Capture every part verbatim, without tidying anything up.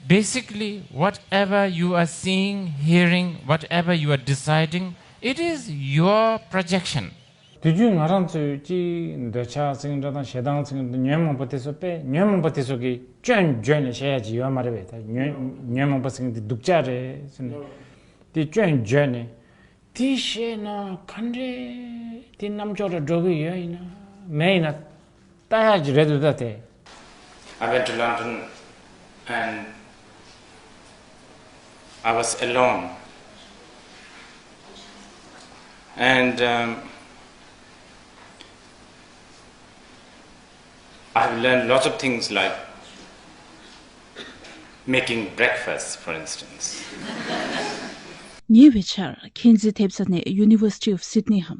Basically, whatever you are seeing, hearing, whatever you are deciding, it is your projection. དུས་རྒྱུན་ང་རང་ཚོས་ཀྱི་འདོད་ཆགས་ཟེར་མཁན་འདྲ་དང་ཞེ་སྡང་ཟེར་མཁན་འདྲ་ཉོན་མོངས་པ་དེ་ཚོ་དཔེ་ཉོན་མོངས་པ་དེ་ཚོ་གི་སྐྱོན་བརྗོད་ནས་བཤད་ཡ་ཅིག་ཡོད་མ་རེད་པས། ད་ཉོན་ཉོན་མོངས་པ་ཟེར་མཁན་དེ་སྡུག་ཅག་རེད་ཟེར་ནས་དེ་སྐྱོན་བརྗོད་ནས། དེ་བཤད་ན་ག་འདྲས་དེ་རྣམ་ཅོག་ལ་འགྲོ་གི་ཡོད་ཡིན་ན་མེད་ཡིན་ན་ལྟ་ཡག་ཅིག་རེད་འདུག་ད་དེ། I went to London and I was alone. And um, I have learned lots of things like making breakfast, for instance. ཉེ་བའི་ཆར་མཁྱེན་བརྩེ་ཐེབས་རྩ་ནས་University of Sydney འམ་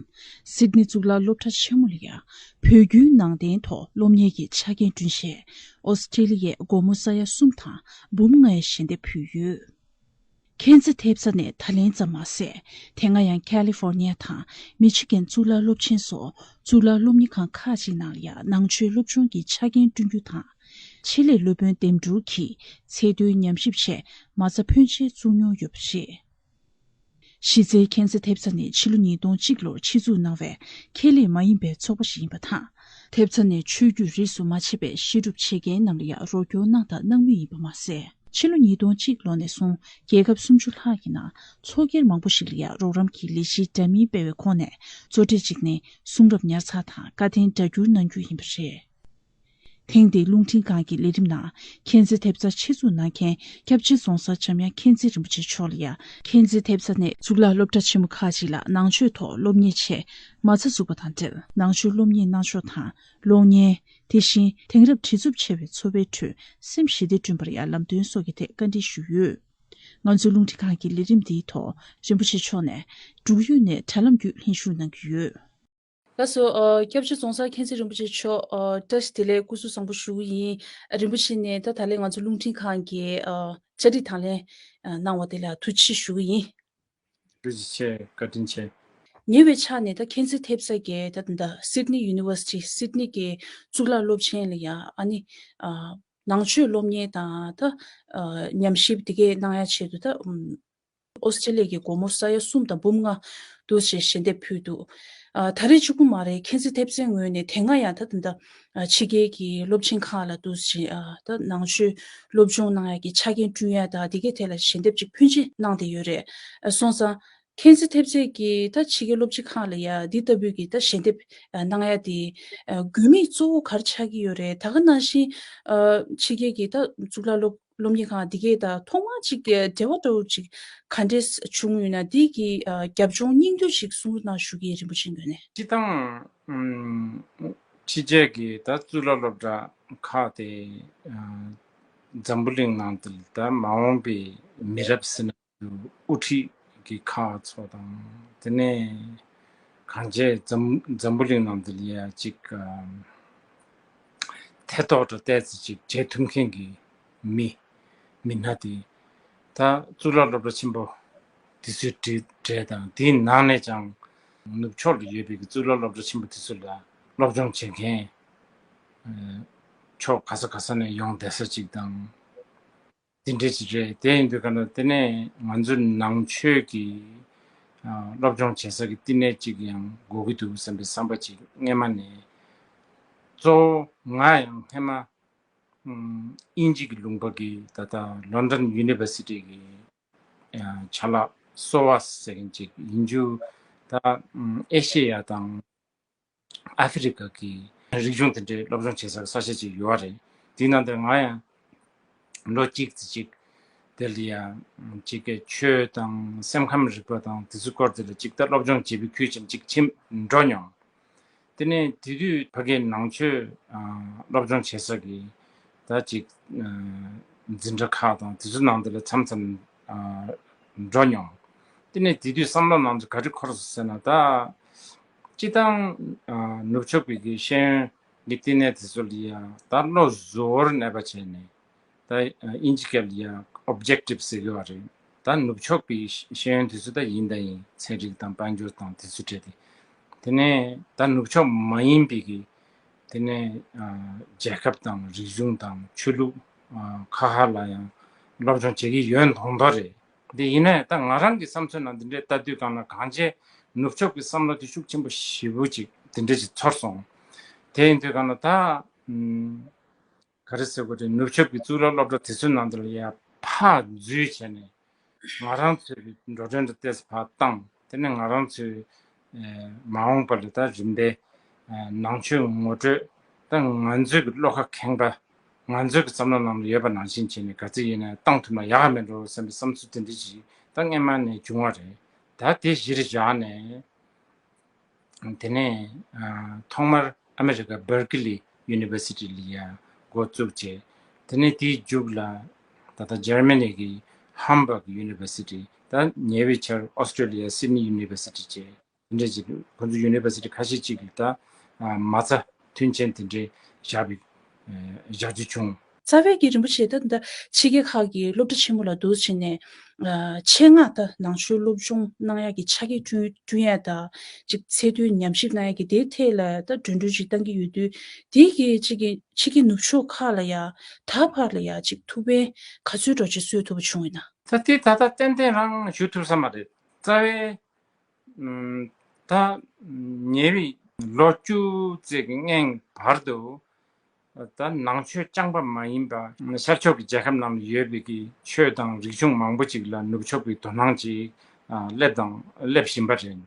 སིད་ནི་གཙུག་ལག་སློབ་གྲྭ་ཆེན་མོ་ལ་ཡ་བོད་བརྒྱུད་ནང་བསྟན་ཐོག་སློབ་གཉེར་གྱི་ཆ་རྐྱེན་བསྐྲུན་ཆེད་ཨོ་སི་ཀྲི་ལི་ཡའི་སྒོར་མོ་ས་ཡ་གསུམ་དང་འབུམ་ལྔའི་ཞལ་འདེབས་ཕུལ་ཡོད། མཁྱེན་བརྩེ་ཐེབས་རྩ་ནས་ད་ལན་ཙམ་མ་ཟད་དེ་སྔ་ཡང་ཁ་ལི་ཧྥོར་ནི་ཡ་དང་མི་ཆི་གན་གཙུག་ལག་སློབ་ཆེན་སོགས་གཙུག་ལག་སློབ་གཉེར་ཁང་ཁག་ཅིག་ནང་ལ་ཡང་ནང་ཆོས་སློབ་སྦྱོང་གི་ཆ་རྐྱེན་བསྐྲུན་རྒྱུ་དང་། ཆེད་ལས་སློབ་དཔོན་འདེམས་སྒྲུག་གིས་ཚད་མཐོའི་ཉམས་ཞིབ་ཆེད་མ་རྩ་ཕོན་ཆེ་བཙུགས་མྱོང་ཡོད་པ་རེད། གཞི་རྩའི་མཁྱེན་བརྩེ་ཐེབས་རྩ་ནི་ཕྱི་ལོ་ཉིས་སྟོང་གཅིག་ལོར་ཆེད་འཛུགས་གནང་བའི་ཁེ་ལས་མ་ཡིན་པའི་ཚོགས་པ་ཞིག་ཡིན་པ་དང་། ཐེབས་རྩ་ནས་ཆོས་བརྒྱུད་རིས་སུ་མ་ཆད་པའི་བཤད་སྒྲུབ་བྱེད་མཁན་རྣམས་ལ་ཡང་རོགས་སྐྱོར་གནང་དང་གནང་མུས་ཡིན་པ་མ་ཟད། ཕྱི་ལོ་ཉིས་སྟོང་གཅིག་ལོ་ནས་བཟུང་རྒྱལ་ཁབ་སུམ་ཅུ་ལྷག་གི་ནང་ཚོགས་སྒེར་མང་པོ་ཞིག་ལ་ཡང་རོགས་རམ་གྱི་ལས་གཞི་འདྲ་མིན་སྤེལ་བའི་ཁོངས་ནས་གཙོ་གྲས་གཅིག་ནི་གསུང་རབ་ཉར་ཚགས་དང་བཀའ་བསྟན་སྒྲ་བསྒྱུར་གནང་རྒྱུ་ཡིན་པ་རེད། ཐེངས་འདིའི་རླུང་འཕྲིན་ཁང་གི་ལས་རིམ་ནང་མཁྱེན་བརྩེ་ཐེབས་རྩ་ཆེད་འཛུགས་གནང་མཁན་སྐྱབས་རྗེ་རྫོང་སར་འཇམ་དབྱངས་མཁྱེན་བརྩེ་རིན་པོ་ཆེ་མཆོག་ལ་ཡང་མཁྱེན་བརྩེ་ཐེབས་རྩ་ནས་གཙུག་ལག་སློབ་གྲྭ་ཆེན་མོ་ཁག་ཅིག་ལ་ནང་ཆོས་ཐོག་སློབ་གཉེར་ཆེད་མ་རྩ་འཛུགས་པ་དང་འབྲེལ་ནང་ཆོས་སློབ་གཉེར་གནང་ཕྱོགས་དང་གློག་བརྙན། དེ་བཞིན་དེང་རབས་བྲེལ་འཚུབ་ཆེ་བའི་འཚོ་བའི་ཁྲོད་སེམས་ཞི་བདེ་བསྐྲུན་པར་ཡང་ལམ་སྟོན་སོགས་ཀྱི་ཐད་བཀའ་འདྲི་ཞུས་ཡོད། ང་ཚོའི་རླུང་འཕྲིན་ཁང་གི་ལས་རིམ་འདིའི་ཐོག་རིན་པོ་ཆེ་མཆོག་ནས་འབྲུག་ཡུལ་ནས་དྲ་ལམ་བརྒྱུད་ལྷན་ཞུགས་གནང་གི་ཡོད། ལགས་སོ། ཨ། སྐྱབས་རྗེ་རྫོང་སར་མཁྱེན་བརྩེ་རིན་པོ་ཆེ་མཆོག་ཨ། བཀྲ་ཤིས་བདེ་ལེགས་སྐུ་གཟུགས་བཟང་པོ་ཞུ་གི་ཡིན། རིན་པོ་ཆེ་ནས་ད་ད་ལན་ང་ཚོ་རླུང་འཕྲིན་ཁང་གི་ཨ། བཅར་འདྲི་དང་ལེན་ཨ། གནང་བ་དེ་ལ་ཐུགས་རྗེ་ཆེ་ཞུ་གི་ཡིན། ཐུགས་རྗེ་ཆེ། བཀའ་དྲིན་ཆེ། ཉེ་བའི་ཆར་ནས་ད་མཁྱེན་བརྩེ་ཐེབས་རྩ་གིས་ད་ད་Sydney University Sydney གི་གཙུག་ལག་སློབ་ཆེན་ལ་ཡ་ཨ་ནི་ཨ། ནང་ཆོས་སློབ་གཉེར་དང་ད་ཨ། ཉམས་ཞིབ་དེ་གས་གནང་ཡ་ཆེད་དུ་ད་ཨོ་སི་ཀྲི་ལི་ཡ་གི་སྒོར་མོ་ས་ཡ་གསུམ་དང་འབུམ་ལྔ་འདུག་ཅེས་ཞལ་འདེབས་ཕུལ་འདུག་ཨ། ད་རེས་གཅིག་པུ་མ་རེད། མཁྱེན་བརྩེ་ཐེབས་རྩའི་ངོས་ནས་དེ་སྔ་ཡང་ད་ད་ད་ཕྱི་རྒྱལ་གྱི་སློབ་ཆེན་ཁག་ལ་འདུག་ཅེས་ཨ། ད་ནང་ཆོས་སློབ་སྦྱོང་གནང་ཡ་གི་ཆ་རྐྱེན་བསྐྲུན་ཡ་དང་དེ་གའི་ཐད་ལ་ཞལ་འདེབས་ཅིག་ཕོན་ཆེ་གནང་བསྡད་ཡོད་རེད། ཨ། སོང་ཙང་། མཁྱེན་བརྩེ་ཐེབས་རྩ་གིས་ད་ཕྱི་རྒྱལ་སློབ་སྤྱི་ཁང་ལ་ཡ་འདི་ལྟ་བུའི་གི་ད་ཞལ་འདེབས་གནང་ཡ་དེ་དགོས་དམིགས་གཙོ་བོ་ག་རེ་ཆགས་ཀྱི་ཡོད་རེད། ད་ག་ནང་བཞིན་ཕྱི་རྒྱལ་གྱི་ད་གཙུག་ལག་སློབ་སློབ་གཉེར་ཁང་འདི་གས་ད་ཐོག་མར་ཅིག་འབྲེལ་བ་འདྲ་བོ་ཅིག་ག་འདྲས་བྱུང་ཡོད་ན་འདི་གི་རྒྱབ་ལྗོངས་སྙིང་བསྡུས་ཅིག་གསུང་རོགས་གནང་ཞུ་གི་ཡིན། རིན་པོ་ཆེའི་ངོས་ནས། སྤྱི་བཏང་ཕྱི་རྒྱལ་གྱི་ད་གཙུག་ལག་སློབ་གྲྭ་ཁག་དེ་འཛམ་བུ་གླིང་ནང་དུ་ད་མ་འོངས་པའི་མི་རབས་ཟེར་ན། དབུ་ཁྲིད་ཀྱི་ཁག་ཚོ་དང་དེ་ནས་གང་བྱས་འཛམ་འཛམ་བུ་གླིང་ནང་འདི་ལ་ཡ་ཅིག་ཨ། ཐེ་གཏོགས་འདྲ་ཏོག་ཙམ་ཅིག་བྱེད་ཐུབ་མཁན་གྱི་མི་མི་སྣ་དེ་ད་གཙུག་ལག་སློབ་གྲྭ་ཆེན་པོ་དེ་ཚོའི་གྲས་གྲས་དང་དེའི་ནང་ནས་ཀྱང་ནུབ་ཕྱོགས་ལ་ཡོད་པའི་གཙུག་ལག་སློབ་གྲྭ་ཆེན་པོ་དེ་ཚོ་ལ་སློབ་སྦྱོང་བྱེད་མཁན་ཕྱོགས་ག་ས་ག་ས་ནས་ཡོང་བསྡད་ས་ཅིག་དང་། དེ་འདྲ་ཅིག་རེད། དེ་ཡིན་དུས་ག་ན་དེ་ནས་ང་ཚོའི་ནང་ཆོས་ཀྱི་སློབ་སྦྱོང་བྱེད་ས་ཀྱི་བསྟི་གནས་ཅིག་ཡང་དགོས་ཀྱི་འདུག་བསམ་པའི་བསམ་པ་ཅིག་སྔོན་མ་ནས། གཙོ་བོ་ང་ཡང་སྔོན་མ་དབྱིན་ཇི་གི་ལུང་པ་གི་ད་ལྟ་London University གི་ཆ་ལག་གསོ་བ་ཟེར་མཁན་ཅིག་ཡིན་རྒྱུ། ད་ཨེ་ཤེ་ཡ་དང་། ཨ་ཧྥེ་རི་ཁ་གི་རིག་གཞུང་དེ་འདྲའི་སློབ་སྦྱོང་བྱེད་སའི་ས་ཆ་ཅིག་ཡོད་རེད། དེའི་ནང་དུ་ང་ཡང་ལོ་གཅིག་ཙམ་ཅིག་དེ་ལ་ཡང་ཅིག་གི་ཆོས་དང་སེམས་ཁམས་རིག་པ་དང་དེ་ཚོའི་སྐོར་དེ་ལ་ཅིག་ད་སློབ་སྦྱོང་བྱེད་པའི་ཁུལ་ཅན་ཅིག་ཕྱིན་འགྲོ་མྱོང་། དེ་ནས་དེ་དུས་ཕ་གིའི་ནང་ཆོས་སློབ་སྦྱོང་བྱེད་ས་གི་ད་ཅིག་འཛིན་གྲྭ་ཁག་དང་དེ་ཚོའི་ནང་དེ་ལ་མཚམས་མཚམས་འགྲོ་མྱོང་། དེ་ནས་དེ་དུས་བསམ་བློ་ནང་དུ་ག་རེ་འཁོར་སོང་ཟེར་ན། ད་སྤྱི་བཏང་ནུབ་ཕྱོགས་པའི་གི་ཤེས་ཡོན་གྱི་བསྟི་གནས་དེ་ཚོ་ལ་ཡ་ད་བློ་གཟུ་བོར་གནས་པ་བྱས་ནས། ད་དབྱིན་ཇི་སྐད་ལ་ཡ་objective ཟེར་གི་བ་རེད། ད་ནུབ་ཕྱོགས་པའི་ཤེས་ཡོན་དེ་ཚོ་ད་ཡིན་ད་ཡིན། ཚན་རིག་དང་དཔལ་འབྱོར་དང་དེ་ཚོ་བྲལ་ཏེ། དེ་ནས་ད་ནུབ་ཕྱོགས་མ་ཡིན་པའི་གི་དེ་ནས་རྒྱལ་ཁབ་དང་རིག་གཞུང་དང་ཆོས་ལུགས་ཁག་ཁག་ལ་ཡང་ སློབ་སྦྱོང་བྱེད་ཀྱི་ཡོད་མདོག་མདོག་རེད། འདི་ཡིན་ནའི་ད་ང་རང་གི་བསམ་ཚུལ་ནང་འདི་འདྲའི་ལྟ་དུས་སྒང་ལ་གང་ཅི་ནུབ་ཕྱོགས་ཀྱི་བསམ་བློ་དེ་ཤུགས་ཆེན་པོ་ཞེ་པོ་ཅིག་འདི་འདྲ་ཅིག་ཚོར་སོང་། དེ་ཡིན་དུས་སྒང་ལ་ད་ཨམ། ག་རེ་ཟེར་དགོས་རེད། ནུབ་ཕྱོགས་ཀྱི་གཙུག་ལག་སློབ་གྲྭ་དེ་ཚོའི་ནང་དུ་ལ་ཡ་ཕར་འཛུལ་བྱས་ནས་ང་རང་ཚོའི་འགྲོ་གྲོན་དང་ཏོག་ཙམ་ཕར་བཏང་། དེ་ནས་ང་རང་ཚོའི་ཨེ་མ་འོངས་པ་ལ་ད་རིམ་པས་ཨེ་ནང་ཆོས་ངོ་སྤྲོད་ད་ང་ཚོའི་གི་བློ་ཁ་ཁེངས་པ་ང་ཚོའི་གི་བསམ་བློ་ནང་ལ་ཡོད་པ་ནང་བཞིན་བྱས་ནས་ག་ཚོད་ཡིན་ན་བཏང་ཐུབ་ན་ཡག་མེད་འགྲོ་བསམ་པའི་བསམ་ཚུལ་དེ་འདྲ་ཞིག་ད་སྔན་མ་ནས་བྱུང་བ་རེད། ད་དེ་གཞིར་བཞག་ནས། དེ་ནས་ཨ་ཐོག་མར་ཨ་མེ་རི་ཀ་བར་ཀི་ལི་ཡུ་ནི་ཝར་སི་ཊི་ལ་ཡ་འགོ་བཙུགས་བྱས། དེ་ནས་དེའི་མཇུག་ལ་ད་ལྟ་འཇར་མ་ནི་གི་ཧམ་བྷག་ཡུ་ནི་ཝར་སི་ཊི། ད་ཉེ་བའི་ཆར་ཨོ་སི་ཀྲོ་ལི་ཡ་སིད་ནི་ཡུ་ནི་ཝར་སི་ཊི་བྱས། དེ་འདྲ་ཅིག་ཁོང་ཚོ་ཡུ་ནི་ཝར་སི་ཊི་ཁ་ཤས་ཅིག་གིས་ད་ཨ་མ་རྩ་མཐུན་རྐྱེན་དེ་འདྲའི་བཞག་པའི་ཨ་བཞག་རྒྱུ་བྱུང་། རྩ་བའི་གི་རིན་པོ་ཆེ་ད་ད་ཕྱི་རྒྱལ་ཁག་གི་སློབ་གྲྭ་ཆེན་མོ་ལ་འདུག་བྱས་ནས་ཨ་ཆེད་མངགས་ད་ནང་ཆོས་སློབ་སྦྱོང་གནང་ཡག་གི་ཆ་རྐྱེན་བསྐྲུན་བསྐྲུན་ཡག་ད་ཅིག་ཚད་མཐོའི་ཉམས་ཞིབ་གནང་ཡག་གི་དེའི་ཐད་ལ་ད་འགྲོ་གྲོན་ཅིག་བཏང་གི་ཡོད་དུས་དེའི་གི་ཅིག་གི་ཕྱི་རྒྱལ་ནུབ་ཕྱོགས་ཁག་ལ་ཡ་ད་བར་ལ་ཡ་ཅིག་ཐུགས་ཕན་ག་ཚོད་འདྲ་ཅིག་གསོས་ཐུབ་པ་བྱུང་ཡོད་ན། ད་དེ་ད་ལྟ་ཏན་ཏན་རང་ཞུ་ཐུབ་ས་མ་རེད། རྩ་བའི་ད་ཉེ་བའི་ལོ་བཅུ་ཙམ་གྱི་སྔོན་བར་དུ་ད་ནང་ཆོས་རྐྱང་པ་མ་ཡིན་པ་ཤར་ཕྱོགས་ཀྱི་རྒྱལ་ཁབ་ནང་ལ་ཡོད་པའི་གི་ཆོས་དང་རིག་གཞུང་མང་པོ་ཅིག་ལ་ནུབ་ཕྱོགས་ཀྱི་དོ་སྣང་ཅིག་སླེབས་དང་སླེབས་བཞིན་པ་རེད།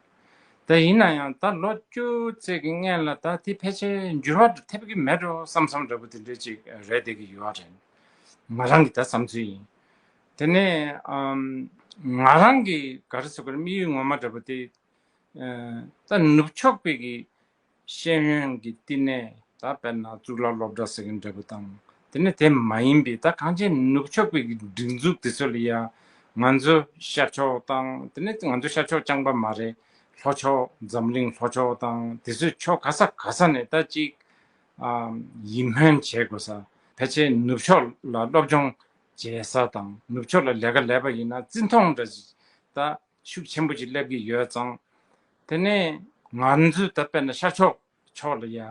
ད་ཡིན་ན་ཡང་ད་ལོ་བཅུ་ཙམ་གྱི་སྔོན་ལ་ད་དེ་ཕལ་ཆེར་འགྱུར་བ་ཐེབས་ཀྱི་མེད་འགྲོ་བསམ་བསམ་འདྲ་པོ་དེ་འདྲ་ཅིག་རེད་བསྡད་ཀྱི་ཡོད་རེད། ང་རང་གི་ད་བསམ་ཚུལ་ཡིན། དེ་ནས་ཨམ་ང་རང་གི་ག་རེ་ཟེར་དགོས་རེད། དམིགས་ཡུལ་ངོ་མ་འདྲ་པོ་དེ་ཨ་ད་ནུབ་ཕྱོགས་པའི་གི་ཤེས་ཡོན་གྱི་བསྟི་གནས་ད་དཔེར་ན་གཙུག་ལག་སློབ་གྲྭ་ཟེར་མཁན་འདྲ་པོ་དང་། དེ་ནས་དེ་མ་ཡིན་པའི་ད་གང་ཅི་ནུབ་ཕྱོགས་པའི་གི་སྒྲིག་འཛུགས་དེ་ཚོ་ལ་ཡ་ང་ཚོ་ཤར་ཕྱོགས་དང་། དེ་ནས་ང་ཚོ་ཤར་ཕྱོགས་རྐྱང་པ་མ་རེད། ལྷོ་ཕྱོགས་འཛམ་གླིང་ལྷོ་ཕྱོགས་དང་དེ་ཚོའི་ཕྱོགས་ག་ས་ག་ས་ནས་ད་ཅིག་ཨ་ཡིད་སྨོན་བྱེད་དགོས་ས། ཕལ་ཆེར་ནུབ་ཕྱོགས་ལ་སློབ་སྦྱོང་བྱེད་ས་དང་ནུབ་ཕྱོགས་ལ་ལས་ཀ་ལས་པ་ཡིན་ན་བརྩི་མཐོང་འདྲ་ཅིག་ད་ཤུགས་ཆེན་པོ་ཅིག་སླེབས་ཀྱི་ཡོད་ཙང་། དེ་ནས་ང་ཚོས་ད་དཔེར་ན་ཤར་ཕྱོགས་ཕྱོགས་ལ་ཡ་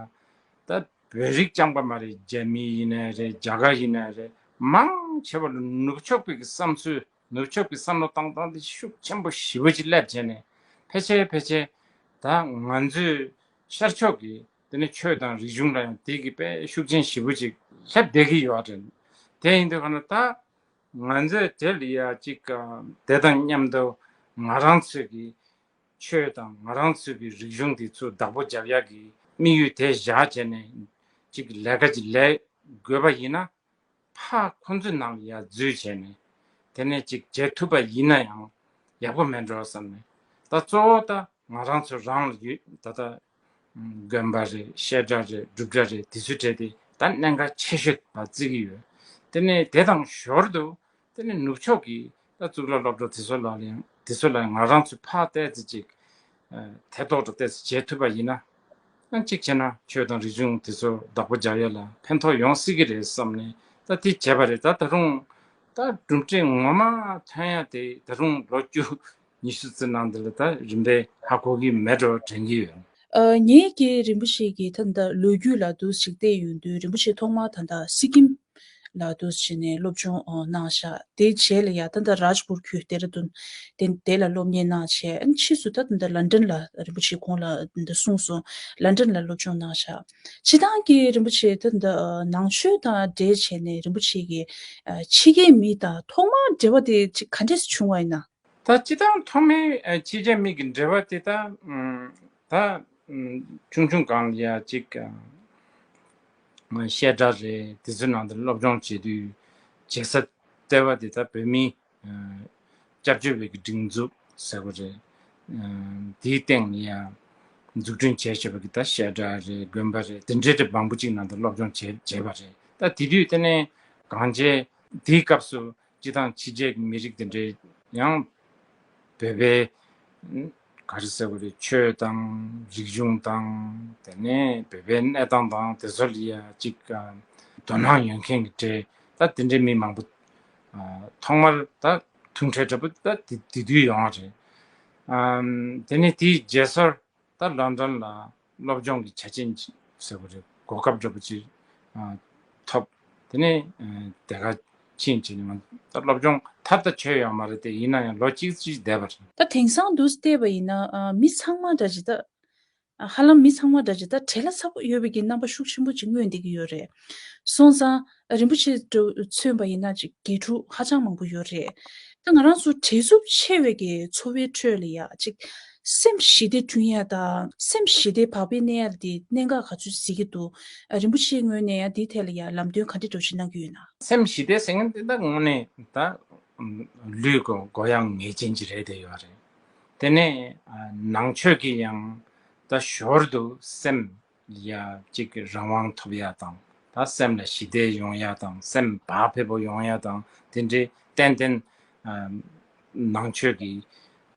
ད་བོད་རིགས་རྐྱང་པ་མ་རེད། རྒྱ་མི་ཡིན་ནའི་རེད། རྒྱ་གར་ཡིན་ནའི་རེད། མང་ཆེ་བ་ལ་ནུབ་ཕྱོགས་པའི་གི་བསམ་ཚུལ་ནུབ་ཕྱོགས་ཀྱི་བསམ་བློ་བཏང་སྟངས་དེ་ཤུགས་ཆེན་པོ་ཞེ་པོ་ཅིག་སླེབས་བྱས་ནས་ཕལ་ཆེར་ཕལ་ཆེར་ད་ང་ཚོས་ཤར་ཕྱོགས་ཀྱི་དེ་ནས་ཆོས་དང་རིག་གཞུང་ལ་ཡང་དེ་གི་དཔེ་ཤུགས་རྐྱེན་ཞེ་པོ་ཅིག་སླེབས་བསྡད་ཀྱི་ཡོད་རེད། དེ་ཡིན་དུས་ག་ན་ད་ང་ཚོས་དེ་ལ་ཡ་ཅིག་དེ་དང་མཉམ་དུ་ང་རང་ཚོས་ཀྱི་ཆོས་དང་ང་རང་ཚོའི་གི་རིག་གཞུང་དེ་ཚོ་བདག་པོ་རྒྱབ་ཡག་གི་དམིགས་ཡུལ་དེ་བཞག་བྱས་ནས་ཅིག་ལས་ཀ་ཅིག་ལས་དགོས་པ་ཡིན་ན། ཕར་ཁོང་ཚོའི་ནང་ལ་ཡར་འཛུལ་བྱས་ནས་དེ་ནས་ཅིག་བྱེད་ཐུབ་པ་ཡིན་ན་ཡང་ཡག་པོ་མེད་འགྲོ་བསམ་ནས། ད་གཙོ་བོ་ད་ང་རང་ཚོ་རང་ལ་ཡོད་ད་ལྟ་དགོན་པ་རེད། བཤད་གྲྭ་རེད། སྒྲུབ་གྲྭ་རེད། དེ་ཚོའི་གྲས་དེ་ད་གནད་འགག་ཆེ་ཤོས་ད་བརྩི་གི་ཡོད། དེ་ནས་དེ་དང་ཞོར་དུ་དེ་ནས་ནུབ་ཕྱོགས་ཀྱི་ད་གཙུག་ལག་སློབ་གྲྭ་དེ་ཚོ་ལ་ཡང་དེ་ཚོ་ལ་ང་རང་ཚོས་ཕར་ཏོག་ཙམ་ཅིག་ཐེ་གཏོགས་འདྲ་ཏོག་ཙམ་བྱེད་ཐུབ་པ་ཡིན་ན། ཨ་གཅིག་བྱས་ན་ཆོས་དང་རིག་གཞུང་དེ་ཚོ་བདག་པོ་རྒྱག་ཡ་ལ་ཕན་ཐོགས་ཡོང་སྲིད་ཀྱི་རེད་བསམ་ནས་ད་དེ་བྱས་པ་རེད། ད་ད་རུང་ད་གྲུབ་འབྲས་ངོ་མ་ཐོན་ཡ་དེ་ད་རུང་ལོ་བཅུ་ཉི་ཤུ་ཙམ་ནང་དེ་ལ་ད་རིམ་པས་ཧ་གོ་གི་མེད་འགྲོ་དྲན་གྱི་ཡོད། ཨ་ངེད་ཀྱི་རིན་པོ་ཆེ་གི་ད་ད་ལོ་རྒྱུས་ལ་འདུག་ཅིག་བལྟས་ཡོང་དུས་རིན་པོ་ཆེ་ཐོག་མར་ད་ད་སི་ཀིམ་ལ་འདུག་བྱས་ནས་སློབ་སྦྱོང་ཨོ་གནང་ཤག་དེའི་རྗེས་ལ་ཡ་ད་ལྟ་རཱཇ་པུར་ཁུལ་ལྡེ་ར་ལྡུན་དེ་དེ་ལ་སློབ་གཉེར་གནང་བྱས། ཨ་ནི་ཕྱིས་སུ་ད་ད་ལྟ་ལན་ཀྲན་ལ་རིན་པོ་ཆེ་ཁོང་ལ་ད་གསུངས་སོང་། ལན་ཀྲན་ལ་སློབ་སྦྱོང་གནང་ཤག་སྤྱིར་བཏང་གི་རིན་པོ་ཆེ་ད་ད་ནང་ཆོས་དང་འབྲེལ་བྱས་ནས་རིན་པོ་ཆེ་གི་ཨ་ཕྱི་རྒྱལ་མི་དང་ཐོག་མར་འབྲེལ་བ་དེ་ཅིག་ག་འདྲས་བྱུང་བ་ཡིན་ན། ད་སྤྱིར་བཏང་ཐོག་མའི་ཨ་ཕྱི་རྒྱལ་མི་གི་འབྲེལ་བ་དེ་ད་ཨམ་ད་ཨམ་ཆུང་ཆུང་སྒང་ལ་ཡ་ཅིག་ཨ་བཤད་གྲྭ་རེད། དེ་ཚོའི་ནང་དུ་སློབ་སྦྱོང་བྱེད་དུས་བྱེད་ས་ལྟེ་བ་དེ་ད་བོད་མིའི་ཨ་སྐྱབས་བཅོལ་བའི་གི་སྒྲིག་འཛུགས་ཟེར་བ་རེད། ཨ་དེའི་སྟེང་ནས་ཡ་འཛུགས་སྐྲུན་བྱས་བྱས་པ་གི་ད་བཤད་གྲྭ་རེད། དགོན་པ་རེད། དེ་འདྲའི་གྲས་མང་པོ་ཅིག་ནང་དུ་སློབ་སྦྱོང་བྱས་བྱས་པ་རེད། ད་དེ་དུས་དེ་ནས་གང་བྱས་དེའི་སྐབས་སུ་སྤྱིར་བཏང་ཕྱི་རྒྱལ་གྱི་མི་རིགས་དེ་འདྲའི་ཡང་བོད་པའི་ག་རེ་ཟེར་དགོས་རེད། ཆོས་དང་རིག་གཞུང་དང་དེ་ནས་བོད་པའི་གནས་སྟངས་དང་དེ་ཚོ་ལ་ཡ་གཅིག་དོ་སྣང་ཡོད་མཁན་གྱི་གྲས་ད་དེ་འདྲའི་མི་མང་པོ་ཐོག་མར་ད་ཐུག་འཕྲད་འདྲ་པོ་ད་དེ་དེ་དུས་ཡོང་བ་རེད། དེ་ནས་དེའི་རྗེས་སོར་ད་ལོན་ཌོན་ལ་སློབ་སྦྱོང་གི་ཆ་རྐྱེན་ཟེར་དགོས་རེད། གོ་སྐབས་འདྲ་པོ་ཅིག་ཐོབ། དེ་ནས་དེ་ག་ ཕྱིན་ཕྱིན་ང་ད་སློབ་སྦྱོང་མཐར་ད་ཆོད་ཡོད་མ་རེད་དེ། ཡིན་ན་ཡང་ལོ་གཅིག་ཅིག་བསྡད་པ་རེད། ད་དེང་སང་དུ་བལྟས་པ་ཡིན་ན་ཨ་མི་ཚང་མ་འདྲ་ཅིག་ད་ཧ་ལམ་མི་ཚང་མ་འདྲ་ཅིག་ད་བྲེལ་བ་ཚ་པོ་ཡོད་པའི་གི་རྣམ་པ་ཤུགས་ཆེན་པོ་ཅིག་མངོན་བསྡད་ཀྱི་ཡོད་རེད། སོང་ཙང་རིན་པོ་ཆེ་འདྲ་མཚོན་པ་ཡིན་ན་ཅིག་དགེ་ཕྲུག་ཧ་ཅང་མང་པོ་ཡོད་རེད། ད་ང་རང་ཚོ་བྲེལ་འཚུབ་ཆེ་བའི་གི་འཚོ་བའི་ཁྲོད་ལ་ཡ་ཅིག་སེམས་ཞི་བདེ་བསྐྲུན་ཡ་དང་སེམས་ཞི་བདེ་བག་ཕེབས་གནས་ཡ་དེ་གནད་འགག་ག་ཚོད་གཟིགས་ཀྱི་འདུག་རིན་པོ་ཆེའི་ངོས་ནས་ཡང་དེའི་ཐད་ལ་ཡང་ལམ་སྟོན་ག་འདྲ་འདྲ་ཞིག་གནང་གི་ཡོད་ན། སེམས་ཞི་བདེ་ཟེར་མཁན་དེ་ད་དངོས་གནས་ད་ལུས་གོ་གོ་ཡང་ངེས་ཅན་གྱི་རེད་དེ་ཡོད་རེད། དེ་ནས་ཨ་ནང་ཆོས་ཀྱི་ཡང་ད་ཞོར་དུ་སེམས་ཡ་གཅིག་གི་རང་དབང་ཐོབ་ཡ་དང་ད་སེམས་ལ་ཞི་བདེ་ཡོང་ཡ་དང་སེམས་བག་ཕེབས་པོ་ཡོང་ཡ་དང་དེ་འདྲའི་ཏན་ཏན་ཨ་ནང་ཆོས་ཀྱི་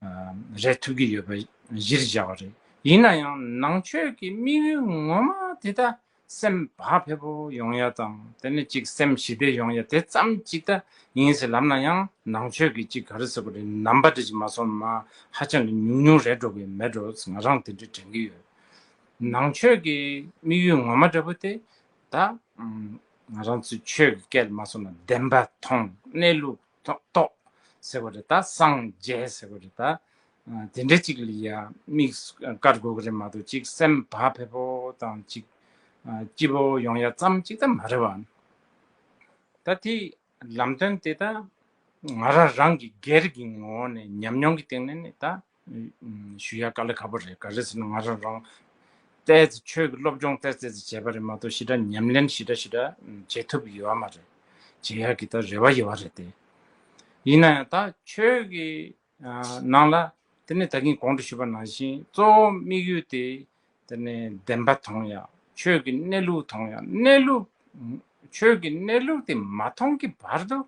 ཨ་རེད་ཐུབ་ཀྱི་ཡོད་པ་གཞིར་བཞག་པ་རེད། ཡིན་ན་ཡང་ནང་ཆོས་ཀྱི་དམིགས་ཡུལ་ངོ་མ་དེ་ད་སེམས་བག་ཕེབས་པོ་ཡོང་ཡ་དང་དེ་ནས་ཅིག་སེམས་ཞི་བདེ་ཡོང་ཡ་དེ་ཙམ་ཅིག་ད་ཡིན་ཟེར་ལབ་ན་ཡང་ནང་ཆོས་ཀྱི་ཅིག་ག་རེ་ཟེར་དགོས་རེད། རྣམ་པ་འདྲ་ཅིག་མ་སོང་ན་ཧ་ཅང་གི་ཉུང་ཉུང་རེད་འགྲོ་གི་མེད་འགྲོ་ང་རང་དེ་འདྲ་དྲན་གི་ཡོད། ནང་ཆོས་ཀྱི་དམིགས་ཡུལ་ངོ་མ་འདྲ་པོ་དེ་ད་ང་རང་ཚོའི་ཆོས་ཀྱི་སྐད་མ་སོང་ན་བདེན་པ་མཐོང་གནས་ལུགས་རྟོགས་ཟེར་བ་རེད། ད་སངས་རྒྱས་ཟེར་བ་རེད། ད་དེ་འདྲ་ཅིག་ལ་ཡ་དམིགས་བཀར་དགོས་ཀྱི་རེད་མ་གཏོགས་ཅིག་སེམས་བག་ཕེབས་པོ་དང་ཅིག་སྐྱིད་པོ་ཡོང་ཡ་ཙམ་ཅིག་ད་མ་རེད་བ། ད་དེའི་ལམ་སྟོན་དེ་ད་ང་རང་རང་གི་སྒེར་གྱི་ངོ་བོ་ནས་ཉམས་མྱོང་གི་སྟེང་ནས་ནི་ད་ཞུ་ཡ་དཀའ་ལས་ཁག་པོ་རེད། ག་རེ་ཟེར་ན་ང་རང་རང་ཏོག་ཙམ་ཆོས་ཀྱི་སློབ་སྦྱོང་ཏོག་ཙམ་བྱས་པ་རེད་མ་གཏོགས་ཞེ་དྲག་ཉམས་ལེན་ཞེ་དྲག་ཞེ་དྲག་བྱེད་ཐུབ་ཡོད་མ་རེད། བྱེད་ཡ་གི་ད་རེ་བ་ཡོད་པ་རེད་དེ། ཡིན་ན་ཡང་ད་ཆོས་ཀྱི་ནང་ལ་དེ་ནས་ད་གིན་གོང་དུ་ཞུས་པ་ནང་བཞིན་གཙོ་བོ་དམིགས་ཡུལ་དེ་དེ་ནས་བདེན་པ་མཐོང་ཡ། ཆོས་ཀྱི་གནས་ལུགས་མཐོང་ཡ། གནས་ལུགས་ཆོས་ཀྱི་གནས་ལུགས་དེ་མ་མཐོང་གི་བར་དུ་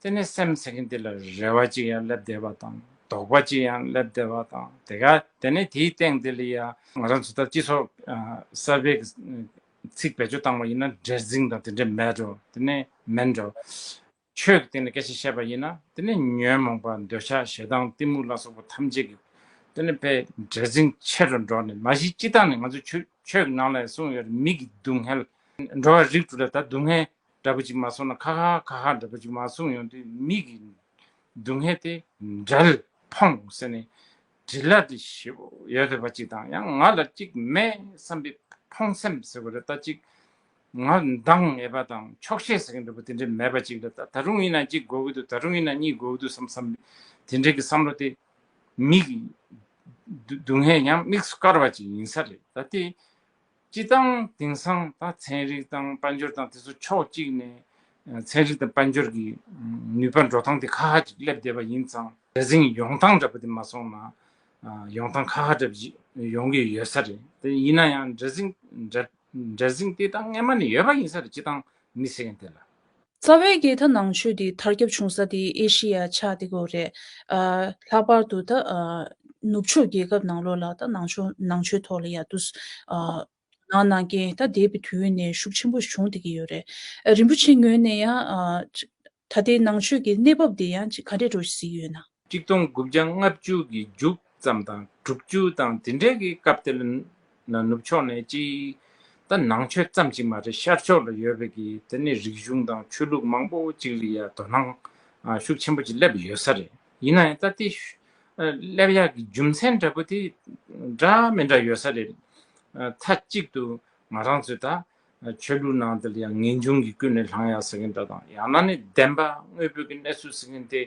དེ་ནས་སེམས་ཟེར་མཁན་དེ་ལ་རེ་བ་ཅིག་ཡང་སླེབས་བསྡད་པ་དང་དོགས་པ་ཅིག་ཡང་སླེབས་བསྡད་པ་དང་དེ་ག་དེ་ནས་དེའི་སྟེང་དེ་ལ་ཡ་ང་རང་ཚོ་ད་སྤྱི་ཚོགས་གསར་པའི་ཚིག་བེད་སྤྱོད་བཏང་བ་ཡིན་ན་བྲེལ་ཟིང་དང་དེ་འདྲ་མེད་འགྲོ། དེ་ནས་མེད་འགྲོ། ཆོས་ཀྱི་སྟེང་ནས་སྐད་ཆ་བཤད་པ་ཡིན་ན་དེ་ནི་ཉོན་མོངས་པ་འདོད་ཆགས་ཞེ་སྡང་གཏི་མུག་ལ་སོགས་པ་ཐམས་ཅད་ཀྱི་དེ་ནི་དཔེ་བྲེལ་ཟིང་ཆེ་རུ་འགྲོ་ནས་མ་གཞི་སྤྱི་བཏང་ནས་ང་ཚོ་ཆོས་ཆོས་ཀྱི་ནང་ལ་གསུངས་ཡོད་རེད། མི་གི་སྡུག་བསྔལ་འགྲོ་བ་རིགས་དྲུག་ལ་ད་སྡུག་བསྔལ་འདྲ་པོ་ཅིག་མ་སོང་ན་ཁ་ཁ་ཁ་ཁ་འདྲ་པོ་ཅིག་མ་གསུངས་ཡོང་དུས་མི་གི་སྡུག་བསྔལ་དེ་བྲལ་ཕོངས་ཟེར་ནས་འདྲིས་ལ་དེ་ཞེ་པོ་ཡོད་བསྡད་པ་ཅིག་དང་ཡང་ང་ལ་ཅིག་མེད་བསམ་པའི་ཕོངས་སེམས་ཟེར་བ་རེད། ད་ཅིག་ང་འདང་ངེས་པ་དང་ཆོག་ཤེས་ཟེར་མཁན་འདྲ་པོ་དེ་འདྲ་མེད་པ་ཅིག་ལ་ད་ད་རུང་ཡིན་ན་གཅིག་དགོས་ཀྱི་འདུག་ད་རུང་ཡིན་ན་གཉིས་དགོས་ཀྱི་འདུག་བསམ་བསམ་དེ་འདྲའི་གི་བསམ་བློ་དེ་མི་གི་སྡུག་སྡུག་བསྔལ་ཡང་དམིགས་སུ་བཀར་བ་ཅིག་ཡིན་ས་རེད། ད་དེ་སྤྱི་བཏང་དེང་སང་ད་ཚན་རིག་དང་དཔལ་འབྱོར་དང་དེ་ཚོ་ཕྱོགས་གཅིག་ནས་ཚན་རིག་དང་དཔལ་འབྱོར་གྱི་ནུས་པ་འགྲོ་སྟངས་དེ་ཁ་ཁ་ཅིག་སླེབས་བསྡད་པ་ཡིན་ཙང་བྲེལ་ཟིང་ཡོང་སྟངས་འདྲ་པོ་དེ་མ་སོང་ན་ཡོང་སྟངས་ཁ་ཁ་འདྲ་པོ་ཅིག་ཡོང་གི་ཡོད་ས་རེད། དེ་ཡིན་ན་ཡང་བྲེལ་ཟིང་འདྲ་བྲེལ་ཟིང་དེ་ད་སྔན་མ་ནས་ཡོད་པ་ཡིན་ས་རེད། སྤྱི་བཏང་མི་ཟེར་མཁན་དེ་ལ། རྩ་བའི་གི་ད་ནང་ཆོས་དེ་དར་ཁྱབ་བྱུང་ས་དེ་ཨེ་ཤི་ཡ་ཆགས་བསྡད་ཀྱི་ཡོད་རེད། ཨ་ལྷག་པར་དུ་ད་ཨ་ནུབ་ཕྱོགས་རྒྱལ་ཁབ་ནང་ལོགས་ལ་ད་ནང་ཆོས་ནང་ཆོས་ཐོག་ལ་ཡ་དུས་ཨ་དོ་སྣང་གནང་མཁན་ད་འདས་པའི་དུས་ཡུན་ནས་ཤུགས་ཆེན་པོ་བྱུང་བསྡད་ཀྱི་ཡོད་རེད། ཨ་རིན་པོ་ཆེ་ངོས་ནས་ཡང་ཨ་ད་ལྟའི་ནང་ཆོས་ཀྱི་གནས་བབ་དེ་ཡང་ཅིག་ག་འདྲས་འགྲོ་གཟིགས་ཡོད་ན། ཆིག་སྟོང་དགུ་བརྒྱ་ལྔ་བཅུ་གི་མཇུག་ཙམ་དང་དྲུག་ཅུ་དང་དེ་འདྲའི་གི་སྐབས་དེ་ལ་ན་ནུབ་ཕྱོགས་ནས་ཅིག་ད་ནང་ཆོས་ཙམ་ཅིག་མ་རེད། ཤར་ཕྱོགས་ལ་ཡོད་པའི་གི་དེ་ནས་རིག་གཞུང་དང་ཆོས་ལུགས་མང་པོ་ཅིག་ལ་ཡ་དོ་སྣང་ཨ་ཤུགས་ཆེན་པོ་ཅིག་སླེབས་ཡོད་ས་རེད། ཡིན་ན་ཡང་ད་དེ་ཤུ་ཨ་སླེབས་ཡག་གི་རྒྱུ་མཚན་འདྲ་པོ་དེ་འདྲ་མི་འདྲ་ཡོད་ས་རེད། ཨ་མཐའ་གཅིག་ཏུ་ང་རང་ཚོས་ད་ཆོས་ལུགས་ནང་དེ་ལ་ཡང་ངེས་འབྱུང་གིས་ཀུན་ནས་བསླངས་ཡག་ཟེར་མཁན་འདྲ་དང་ཡང་ན་ནི་བདེན་པ་དངོས་པོའི་གི་གནས་ཚུལ་ཟེར་མཁན་དེ་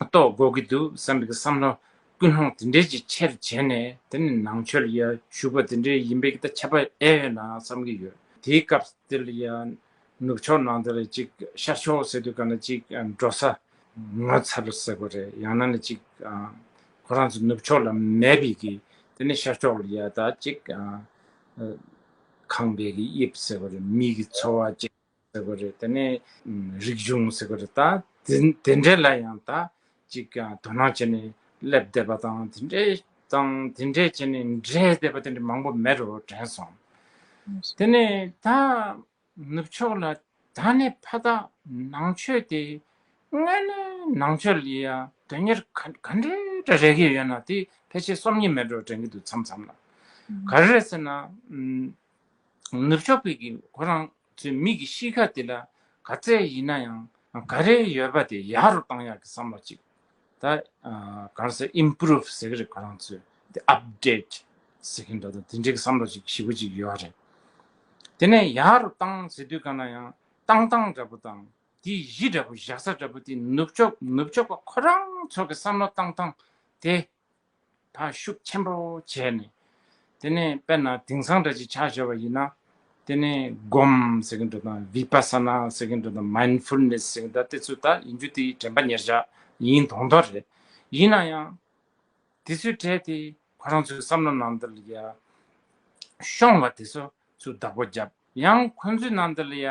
རྟོགས་དགོས་ཀྱི་འདུག་བསམ་པའི་གི་བསམ་བློ་ཀུན་སློང་དེ་འདྲའི་ཅིག་ཆེར་བྱས་ནས་དེ་ནི་ནང་ཆོས་ལ་ཡ་ཞུགས་པ་དེ་འདྲའི་ཡིན་པའི་གི་ད་ཁྱབ་པ་ཨེ་ཡོད་ན་བསམ་གི་ཡོད། དེའི་སྐབས་དེ་ལ་ཡ་ནུབ་ཕྱོགས་ནང་དེ་ལ་ཅིག་ཤར་ཕྱོགས་ཟེར་དུས་ག་ན་ཅིག་འགྲོ་ས་ངོ་ཚ་རུ་ཟེར་དགོས་རེད། ཡང་ན་ནི་ཅིག་ཁོ་རང་ཚོ་ནུབ་ཕྱོགས་ལ་མེད་པའི་གི་དེ་ནི་ཤར་ཕྱོགས་ལ་ཡ་ད་ཅིག་ཁང་པའི་གི་དབྱིབས་ཟེར་དགོས་རེད། མི་གི་འཚོ་བ་ཅིག་ཟེར་དགོས་རེད། དེ་ནས་རིག་གཞུང་ཟེར་དགོས་རེད། ད་དེ་དེ་འདྲས་ལ་ཡང་ད་ཅིག་དོ་སྣང་བྱས་ནས་སླེབས་བསྡད་པ་དང་དེ་འདྲས་དང་དེ་འདྲས་བྱས་ནས་འདྲེས་བསྡད་པ་དེ་འདྲ་མང་པོ་མེད་རུ་དྲན་སོང་། དེ་ནས་ད་ནུབ་ཕྱོགས་ལ་ད་ནས་ཕ་ད་ནང་ཆོས་དེ་དངོས་གནས་ནང་ཆོས་ལ་ཡ་དོན་གཉེར་ག་ག་འདྲས་འདྲ་རེག་གི་ཡོད་ན་དེ་ཕལ་ཆེར་སོམ་ཉི་མེད་འགྲོ་དྲན་གི་འདུག་མཚམས་མཚམས་ལ། ག་རེ་རེད་ཟེར་ན། ནུབ་ཕྱོགས་པའི་གི་ཁོ་རང་ཚོའི་མི་གི་གཤིས་ཀ་དེ་ལ་ག་ཚད་ཡིན་ན་ཡང་ ག་རེ་ཡོད་པ་དེ་ཡག་རུ་བཏང་ཡག་གི་བསམ་བློ་ཅིག་ད་ག་རེ་ཟེར་ཨིམ་པུ་རུབ་ཟེར་གི་རེད། ཁོ་རང་ཚོས་དེ་ཨབ་ཌེཊ་ཟེར་གི་འདྲ་དང་དེ་འདྲའི་གི་བསམ་བློ་ཅིག་ཞེ་པོ་ཅིག་ཡོད་རེད། དེ་ནས་ཡག་རུ་བཏང་ཟེར་དུས་ག་ན་ཡང་བཏང་སྟངས་འདྲ་པོ་དང་དེའི་གཞི་འདྲ་པོ་བཞག་ས་འདྲ་པོ་དེ་ནུབ་ཕྱོགས་ནུབ་ཕྱོགས་པ་ཁོ་རང་ཚོ་གི་བསམ་བློ་བཏང་སྟངས་དེ་ཕར་ཤུགས་ཆེན་པོ་བྱས་ནས། དེ་ནས་དཔེར་ན་དེང་སང་འདྲ་ཅིག་ཆ་བཞག་པ་ཡིན་ན། དེ་ནས་སྒོམ་ཟེར་གི་འདྲ་དང་བི་པ་ས་ན་ཟེར་གི་འདྲ་དང་མའིན་ཌ་ཕུལ་ནེ་སི་ཟེར་གི་འདྲ་དེ་ཚོ་ད་ཡིན་རྒྱུ་དེ་དྲན་པ་ཉེར་བཞག་ཡིན་མདོག་མདོག་རེད། ཡིན་ན་ཡང་དེ་ཚོའི་གྲས་དེ་ཁོ་རང་ཚོའི་བསམ་བློ་ནང་དུ་ལ་ཡ་ཤོང་བ་དེ་ཚོ་ཚུར་བདག་པོ་བརྒྱབ། ཡང་ཁོ་ཚོའི་ནང་དུ་ལ་ཡ་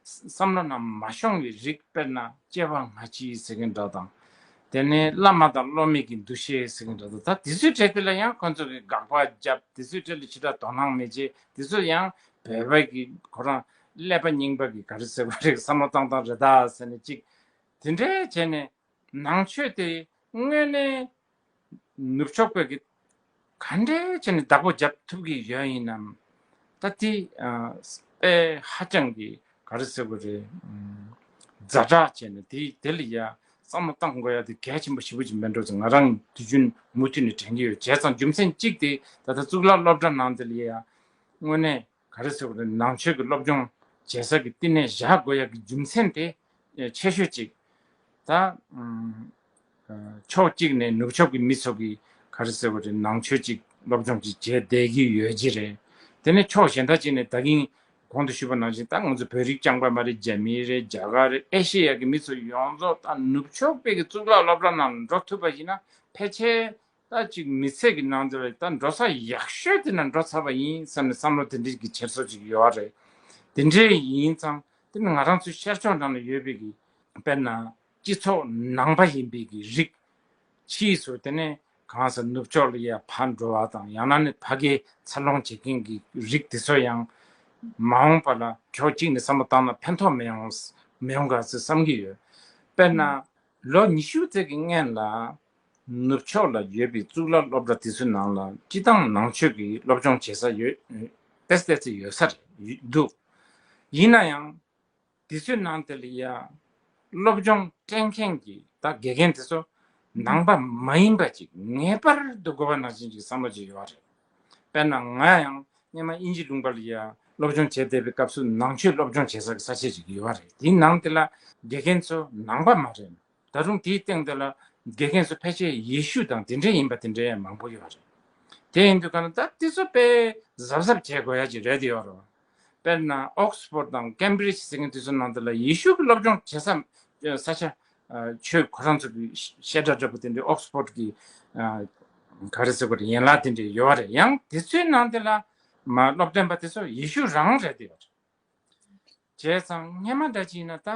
བསམ་བློ་ནང་མ་ཤོང་བའི་རིགས། དཔེར་ན་སྐྱེ་བ་སྔ་ཕྱི་ཟེར་གི་འདྲ་དང་། དེ་ནས་བླ་མ་དང་སློབ་མའི་གི་འདུ་ཤེས་ཟེར་གི་འདྲ་དང་། ད་དེ་ཚོའི་གྲས་དེ་ལ་ཡང་ཁོ་ཚོ་གི་དགག་པ་བརྒྱབ། དེ་ཚོའི་གྲས་ལ་ཞེ་དྲག་དོ་སྣང་མི་བྱེད། དེ་ཚོ་ཡང་བོད་པ་གི་ཁོ་རང་ཀླད་པ་རྙིང་པ་གི་ག་རེ་ཟེར་བ་རེད། བསམ་བློ་བཏང་སྟངས་རེད་ད་ཟེར་ནས་གཅིག་དེ་འདྲའི་བྱས་ནས་ནང་ཆོས་དེ་དངོས་གནས་ནུབ་ཕྱོགས་པའི་གི་ག་འདྲའི་བྱས་ནས་བདག་པོ་རྒྱབ་ཐུབ་ཀྱི་ཡོད་ཡིན་ནམ། ད་དེ་ཨ་དཔེ་ཧ་ཅང་གི་ག་རེ་ཟེར་དགོས་རེད། ཛ་དྲག་བྱས་ནས་དེ་དེ་ལ་ཡ་བསམ་བློ་བཏང་དགོས་ཡ་དེ་གལ་ཆེན་པོ་ཞེ་པོ་ཅིག་མེད་འགྲོ་ཚེ། ང་རང་དུས་རྒྱུན་མུ་མཐུད་ནས་དྲན་གྱི་ཡོད། བྱས་ཙང་རྒྱུ་མཚན་གཅིག་དེ་ད་ལྟ་གཙུག་ལག་སློབ་གྲྭ་ནང་དེ་ལ་ཡ་དངོས་གནས་ག་རེ་ཟེར་དགོས་རེད། ནང་ཆོས་ཀྱི་སློབ་སྦྱོང་བྱེད་ས་ཀྱི་བསྟི་གནས་བཞག་དགོས་ཡ་གི་རྒྱུ་མཚན་དེ་ཆེ་ཤོས་གཅིག་ད་ཕྱོགས་གཅིག་ནས་ནུབ་ཕྱོགས་ཀྱི་མི་ཚོ་གིས་ག་རེ་ཟེར་བ་རེད། ནང་ཆོས་གཅིག་སློབ་སྦྱོང་གཅིག་བྱས་བསྡད་ཀྱི་ཡོད་ཀྱི་རེད། དེ་ནས་ཕྱོགས་གཞན་དག་ཅིག་ནས་ད་གིན་གོང་དུ་ཞུས་པ་ནང་བཞིན་ད་ང་ཚོ་བོད་རིགས་རྐྱང་པ་མ་རེད། རྒྱ་མི་རེད། རྒྱ་གར་རེད། ཨེ་ཤེ་ཡ་གི་མི་ཚོ་ཡོངས་རྫོགས་ད་ནུབ་ཕྱོགས་པའི་གི་གཙུག་ལག་སློབ་གྲྭ་ནང་འགྲོ་ཐུབ་པ་ཡིན་ན་ཕལ་ཆེར་ད་ཅིག་མི་ཚེ་གི་ནང་དུ་ལ་ད་འགྲོ་ས་ཡག་ཤོས་དེ་ན་འགྲོ་ཚར་བ་ཡིན་བསམ་ནས་བསམ་བློ་དེ་འདྲའི་གི་འཁྱེར་སོ་ཅིག་ཡོད་རེད། དེ་འདྲའི་ཡིན་ཙང་དེ་ནི་ང་རང་ཚོའི་ཤར་ཕྱོགས་ནང་ལ་ཡོད་པའི་གི་དཔེར་ན་སྤྱི་ཚོགས་ནང་པ་ཡིན་པའི་གི་རིགས་ཕྱིས་སུ་དེ་ནས་གང་ཟག་ནུབ་ཕྱོགས་ལ་ཡ་ཕར་འགྲོ་བ་དང་། ཡང་ན་ནི་ཕ་གིའི་འཚར་ལོངས་བྱེད་མཁན་གྱི་རིགས་དེ་ཚོ་ཡང་མ་འོངས་པ་ལ་ཕྱོགས་གཅིག་ནས་བསམ་བློ་བཏང་ན་ཕན་ཐོགས་མི་ཡོང་མི་ཡོང་ག་ཚོད་བསམ་གྱི་ཡོད། དཔེར་ན་ལོ་ཉི་ཤུ་ཙམ་གྱི་སྔན་ལ་ནུབ་ཕྱོགས་ལ་ཡོད་པའི་གཙུག་ལག་སློབ་གྲྭ་དེ་ཚོའི་ནང་ལ་སྤྱི་བཏང་ནང་ཆོས་ཀྱི་སློབ་སྦྱོང་བྱེད་ས་ཡོད་ཏེ་ཏེ་ཚོ་ཡོད་ས་རེད་འདུག་ཡིན་ན་ཡང་དེ་ཚོའི་ནང་དེ་ལ་ཡ་སློབ་སྦྱོང་སྤྲད་མཁན་གྱི་ད་དགེ་རྒན་དེ་ཚོ་ནང་པ་མ་ཡིན་པ་ཅིག་ངེས་པར་དུ་དགོས་པ་ནང་བཞིན་ཅིག་བསམ་བློ་ཅིག་ཡོད་རེད། དཔེར་ན་ང་ཡང་སྔོན་མ་དབྱིན་ཇི་ལུང་པ་ལ་ཡ་སློབ་སྦྱོང་བྱས་བསྡད་པའི་སྐབས་སུ་ནང་ཆོས་སློབ་སྦྱོང་བྱེད་ས་གི་ས་ཆ་ཅིག་ཡོད་རེད། དེའི་ནང་དེ་ལ་དགེ་རྒན་ཚོ་ནང་པ་མ་རེད། ད་རུང་དེའི་སྟེང་དེ་ལ་དགེ་རྒན་ཚོ་ཕལ་ཆེར་ཡེ་ཤུ་དང་དེ་འདྲའི་ཡིན་པ་དེ་འདྲའི་མང་པོ་ཡོད་རེད། དེ་ཡིན་དུས་ག་ན་ད་དེ་ཚོ་དཔེ་གཟབ་གཟབ་བྱེད་དགོས་ཡ་ཅིག་རེད་ཡོད་རེད། དཔེར་ན་ཨོག་སི་ཕོར་ཌི་དང་ཀེམ་བི་རིཇ་ཟེར་མཁན་དེ་ཚོའི་ནང་དུ་ལ་ཡེ་ཤུ་གི་སློབ་སྦྱོང་བྱེད་ས་ས་ཆ་ཆོས་ཁོ་རང་ཚོ་གི་བཤད་གྲྭ་འདྲ་པོ་དེ་འདྲའི་ཨོག་སི་ཕོར་ཌི་གི་ག་རེ་ཟེར་དགོས་རེད། ཡན་ལག་དེ་འདྲའི་ཡོད་རེད། ཡང་དེ་ཚོའི་ནང་དེ་ལ་མ་སློབ་སྟོན་པ་དེ་ཚོ་ཡེ་ཤུ་རང་རེད་ཡོད་རེད། བྱས་ཙང་སྔན་མ་འདྲ་ཅིག་ཡིན་ན་ད་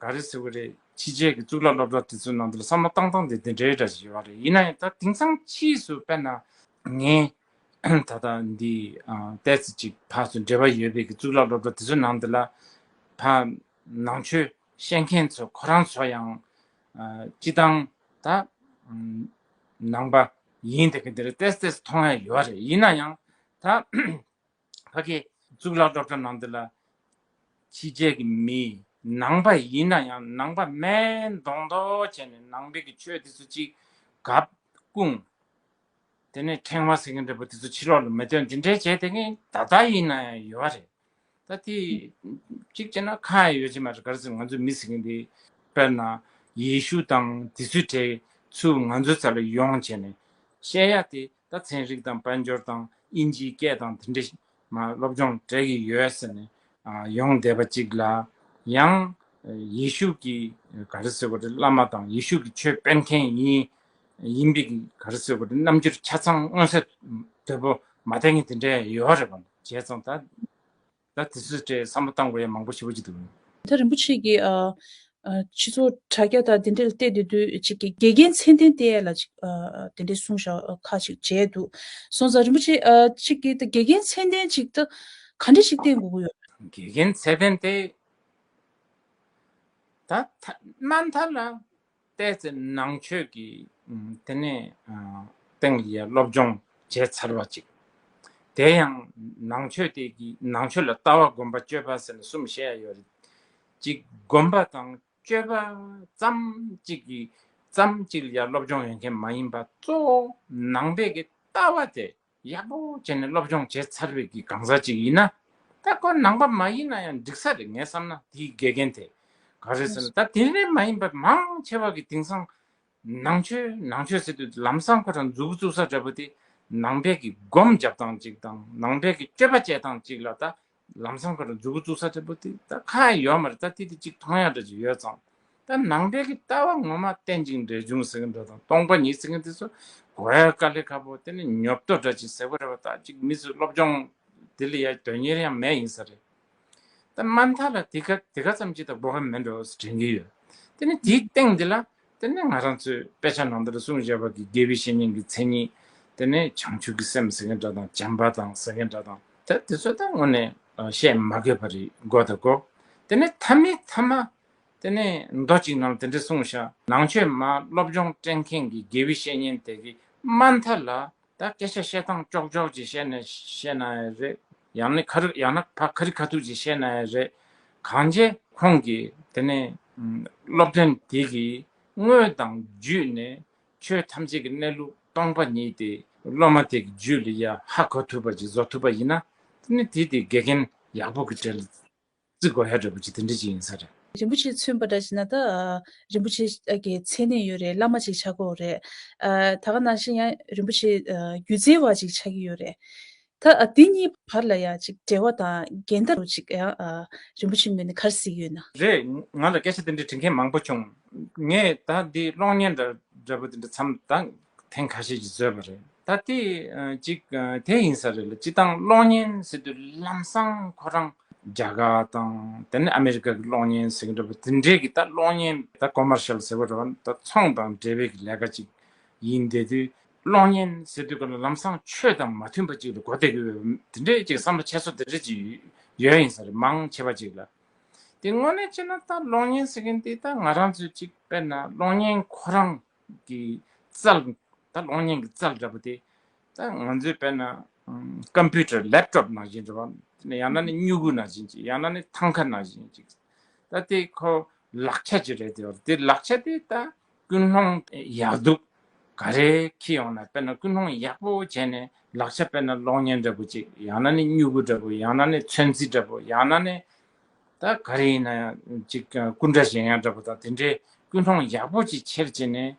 ག་རེ་ཟེར་དགོས་རེད། ཕྱི་རྒྱལ་གྱི་གཙུག་ལག་སློབ་གྲྭ་དེ་ཚོའི་ནང་དུ་ལ་བསམ་བློ་བཏང་སྟངས་དེ་དེ་འདྲའི་འདྲ་ཅིག་ཡོད་རེད། ཡིན་ན་ཡང་ད་དེང་སང་ཕྱིས་སུ་དཔེར་ན་ངས་ད་ལྟ་འདི་ཏོག་ཙམ་ཅིག་ཕར་ཚུར་འབྲེལ་བ་ཡོད་པའི་གི་གཙུག་ལག་སློབ་གྲྭ་དེ་ཚོའི་ནང་དུ་ལ་ཕར་ནང་ཆོས་བཤད་མཁན་ཚོ་ཁོ་རང་ཚོ་ཡང་སྤྱི་བཏང་ད་ནང་པ་ཡིན་བསྡད་མཁན་དེ་འདྲ་ཏོག་ཙམ་ཏོག་ཙམ་མཐོང་ཡ་ཡོད་རེད། ཡིན་ན་ཡང་ད། ཕ་གི་གཙུག་ལག་སློབ་གྲྭ་ནང་འདི་ལ་ཕྱི་རྒྱལ་གྱི་མི་ནང་པ་ཡིན་ན་ཡང་ནང་པ་མིན་མདོག་མདོག་བྱས་ནས་ནང་པའི་གི་ཆོས་དེ་ཚོ་གཅིག་གབ་སྐུང་། དེ་ནས་ཕྲེང་བ་ཟེར་མཁན་འདྲ་པོ་དེ་ཚོ་ཕྱི་ལོགས་ལ་མི་སྟོན། དེ་འདྲའི་བྱས་བསྡད་མཁན་ད་ལྟ་ཡིན་ན་ཡང་ཡོད་རེད། ད་དེ་གཅིག་བྱས་ན་ཁག་ཡང་ཡོད་ཀྱི་མ་རེད། ག་རེ་ཟེར་ང་ཚོ་མི་ཟེར་མཁན་དེ་དཔེར་ན་ཡེ་ཤུ་དང་དེ་ཚོའི་གྲས་ཚུར་ང་ཚོའི་རྩ་ལ་ཡོང་བྱས་ནས་བཤད་ཡ་དེ། ད་ཚན་རིག་དང་དཔལ་འབྱོར་དང་དབྱིན་ཇིའི་སྐད་དང་དེ་འདྲ་མ་སློབ་སྦྱོང་སྤྲད་ཀྱི་ཡོད་ཟེར་ནས་ཡོང་བསྡད་པ་གཅིག་ལ། ཡང་ཡེ་ཤུ་གི་ག་རེ་ཟེར་དགོས་རེད། བླ་མ་དང་ཡེ་ཤུ་གི་ཆོས་སྤེལ་མཁན་ཡིན་ཡིན་པའི་གི་ག་རེ་ཟེར་དགོས་རེད། རྣམ་འགྱུར་ཆ་ཚང་མངོན་གསལ་དོད་པོ་མ་བསྟན་མཁན་དེ་འདྲ་ཡོད་རེད་པ། བྱས་ཙང་ད་ད་དེ་ཚོའི་གྲས་བསམ་བློ་བཏང་དགོས་ཡ་མང་པོ་ཞེ་པོ་ཅིག་འདུག་ད་རིན་པོ་ཆེ་གིས་ཨ་ཨ་སྤྱི་ཚོགས་དྲ་རྒྱ་དང་དེ་འདྲ་ལ་བལྟས་བསྡད་དུས་ཅིག་གི་དགེ་རྒན་ཚད་ལྡན་བལྟས་ཡ་ལ་ཅིག་ཨ་དེ་འདྲའི་གསུང་བཞག་ཁག་ཅིག་བྱས་འདུག་སོང་ཙང་རིན་པོ་ཆེ་ཨ་ཅིག་གིས་ད་དགེ་རྒན་ཚད་ལྡན་ཅིག་ད་ག་འདྲ་ཞིག་བསྟེན་དགོས་ཀྱི་ཡོད། དགེ་རྒན་ཚད་ལྡན་དེ་ད་ཐ་རྣམ་ཐར་ལ་བལྟས་ཚེ་ནང་ཆོས་ཀྱི་ཨ་དེ་ནས་ཨ་སྟེང་ལ་ཡ་སློབ་སྦྱོང་བྱས་ཚར་བ་ཅིག་དེ་ཡང་ནང་ཆོས་དེ་གི་ནང་ཆོས་ལ་ལྟ་བ་སྒོམ་པ་སྤྱོད་པ་ཟེར་ནས་གསུམ་བཤད་ཡ་ཡོད་རེད། གཅིག་སྒོམ་པ་དང་ སྤྱོད་པ་ཙམ་གཅིག་གི་ཙམ་གཅིག་ལ་ཡ་སློབ་སྦྱོང་ཡོད་མཁན་མ་ཡིན་པ། གཙོ་བོ་ནང་པའི་གི་ལྟ་བ་དེ་ཡག་པོ་བྱས་ནས་སློབ་སྦྱོང་བྱས་ཚར་བའི་གི་གང་ཟག་ཅིག་ཡིན་ན། ད་ཁོ་ནང་པ་མ་ཡིན་ན་ཡང་འགྲིག་ས་རེད། ངས་བསམ་ན་དེའི་དགེ་རྒན་དེ་ག་རེ་ཟེར་ན། ད་དེ་འདྲ་མ་ཡིན་པ་མང་ཆེ་བ་གི་དེང་སང་ནང་ཆོས་ནང་ཆོས་ཟེར་དུས་ལམ་སང་ཁོ་རང་མཛུབ་གུ་བཙུགས་ས་འདྲ་པོ་དེ། ནང་པའི་གི་སྒོམ་རྒྱབ་སྟངས་ཅིག་དང་ནང་པའི་གི་སྤྱོད་པ་སྤྱད་སྟངས་ཅིག་ལ་ད་ལམ་སང་ཁོ་རང་མཛུབ་གུ་བཙུགས་ས་འདྲ་པོ་དེ་ད་ཁ་ཡོད་མ་རེད། ད་དེ་དེ་ཅིག་མཐོང་ཡག་འདྲ་ཅིག་ཡོད་ཙང་། ད་ནང་པའི་གི་ལྟ་བ་ངོ་མ་རྟེན་ཅིང་འབྲེལ་འབྱུང་ཟེར་གི་འདྲ་དང་སྟོང་པ་ཉིད་ཟེར་གི་འདི་ཚོ་གོ་ཡ་དཀའ་ལས་ཁག་པོ། དེ་ནི་ཉོབ་ཏོ་འདྲ་ཅིག་ཟེར་བ་རེད་པ། ད་ཅིག་མི་ཚོས་སློབ་སྦྱོང་དེ་ལ་ཡ་དོན་གཉེར་ཡང་མེད་ཡིན་ས་རེད། ད་མ་མཐའ་ལ་དེ་ག་དེ་ག་ཙམ་ཅིག་ད་གོ་ག་མེད་འགྲོ་དྲན་གི་ཡོད། དེ་ནི་དེའི་སྟེང་འདི་ལ་དེ་ནི་ང་རང་ཚོས་དཔེ་ཆ་ནང་དུ་གསུངས་བཞག་པ་གི་དགེ་བའི་བཤེས་གཉེན་གྱི་མཚན་ཉིད། དེ་ནི་བྱང་ཆུབ་ཀྱི་སེམས་ཟེར་མཁན་འདྲ་དང་བྱམས་པ་དང་ཟེར་མཁན་འདྲ་དང་། ད་དེ་ཚོ་ད་དངོས་གནས་བཤད་མ་དགོས་པ་རེད། གོ་ད་གོ། དེ་ནི་མཐའ་མའི་མཐའ་མ་དེ་ནས་མདོ་གཅིག་ནང་དེ་འདྲ་གསུངས་ཤག་ནང་ཆོས་མ་སློབ་སྦྱོང་སྤྲད་མཁན་གྱི་དགེ་བའི་བཤེས་གཉེན་དེ་གིས་མ་མཐའ་ལ་ད་སྐད་ཆ་བཤད་སྟངས་ཀྱོག་ཀྱོག་ཅིག་བཤད་ནས་བཤད་ན་ཡང་རེད། ཡང་ན་ཁ་རི་ཡང་ན་ཕ་ཁ་རི་ཁ་ཐུག་ཅིག་བཤད་ན་ཡང་རེད། གང་བྱས་ཁོང་གིས་དེ་ནས་ཨ་སློབ་སྟོན་དེ་གིས་དངོས་དང་བརྒྱུད་ནས་ཆོས་ཐམས་ཅད་ཀྱི་གནས་ལུགས་སྟོང་པ་ཉིད་དེ་སློབ་མ་དེ་གི་རྒྱུད་ལ་ཡ་ཧ་གོ་ཐུབ་པ་ཅིག་བཟོ་ཐུབ་པ་ཡིན་ན། དེ་ནི་དེ་དེ་དགེ་རྒན་ཡག་པོ་གི་གྲས་ལ་བརྩི་དགོས་ཡ་འདྲ་པོ་ཅིག་དེ་འདྲ་ཅིག་ཡིན་ས་རེད། རིན་པོ་ཆེས་མཚོན་པ་འདྲ་ཞིག་ན་ད་ཨ་རིན་པོ་ཆེ་གི་མཚན་གནས་ཡོད་རེད། བླ་མ་ཅིག་ཆགས་ཀྱི་ཡོད་རེད། ཨ་ད་ག་ནང་བཞིན་ཡང་རིན་པོ་ཆེ་ཨ་སྒྱུ་རྩལ་བ་ཅིག་ཆགས་ཀྱི་ཡོད་རེད། ད་ཨ་འདི་གཉིས་བར་ལ་ཡང་ཅིག་འབྲེལ་བ་དང་འགལ་ཟླ་རུ་ཅིག་ཡང་ཨ་རིན་པོ་ཆེའི་ངོས་ནས་ག་རེ་གཟིགས་ཡོད་ན། རེད། ང་ལ་སྐད་ཆ་དེ་འདྲ་དྲི་མཁན་མང་པོ་བྱུང་། ངས་ད་འདི་གློག་བརྙན་འདྲ་འདྲ་པོ་དེ་འདྲ་མཚམས་ད་ཐེངས་ཁ་ཤས་ཅིག་བཟོས་པ་རེད། ད་དེ་ཨ་ཅིག་ཨ་དེ་ཡིན་ས་རེད་ལ། སྤྱིར་བཏང་གློག་བརྙན་ཟེར་དུས་ལམ་སང་ཁོ་རང་རྒྱ་གར་དང་དེ་ནས་ཨ་མེ་རི་ཀ་གི་གློག་བརྙན་ཟེར་གི་འདྲ་པོ་དེ་འདྲའི་གི་ད་གློག་བརྙན་ད་ཀོ་མར་ཤལ་ཟེར་བ་རེད་པ། ད་ཚོང་དང་འབྲེལ་བའི་གི་ལས་ཀ་ཅིག་ཡིན་བསྡད་དུས། གློག་བརྙན་ཟེར་དུས་ག་ལ་ལམ་སང་ཆོས་དང་མ་མཐུན་པ་ཅིག་ལ་གོ་བསྡད་ཀྱི་ཡོད། དེ་འདྲའི་ཅིག་བསམ་བློ་འཁྱེར་སོ་དེ་འདྲ་ཅིག་ཡོད་ཡིན་ས་རེད། མང་ཆེ་བ་ཅིག་ལ། དེ་དངོས་གནས་བྱས་ན་ད་གློག་བརྙན་ཟེར་མཁན་དེ་ད་ང་རང་ཚོས་ཅིག་དཔེར་ན་གློག་བརྙན་ཁོ་རང་གི་རྩལ། ད་གློག་བརྙན་གྱི་རྩལ་འདྲ་པོ་དེ་ད་ང་ཚོས་དཔེར་ན་ཨམ་ཀམ་པུ་ཊར་ལེབ་ཊོབ་ནང་བཞིན་འདྲ་པོ། དེ་ནས་ཡང་ན་ནི་སྨྱུ་གུ་ནང་བཞིན་ཅིག་ཡང་ན་ནི་ཐང་ཀ་ནང་བཞིན་ཅིག་ད་དེ་ཁོ་ལག་ཆ་ཅིག་རེད་དེ། དེ་ལག་ཆ་དེ་ད་ཀུན་སློང་ཡག་སྡུག་ག་རེ་འཁྱེར་ཡོང་ན། དཔེར་ན་ཀུན་སློང་ཡག་པོ་བྱས་ནས་ལག་ཆ་དཔེར་ན་གློག་བརྙན་འདྲ་པོ་ཅིག་ཡང་ན་ནི་སྨྱུ་གུ་འདྲ་པོ། ཡང་ན་ནི་ཚོན་རྩི་འདྲ་པོ། ཡང་ན་ནི་ད་ག་རེ་ཡིན་ན་ཡང་ཅིག་སྐུ་འདྲ་བཞེངས་ཡག་འདྲ་པོ་དང་དེ་འདྲའི་ཀུན་སློང་ཡག་པོ་ཅིག་འཁྱེར་བྱས་ནས་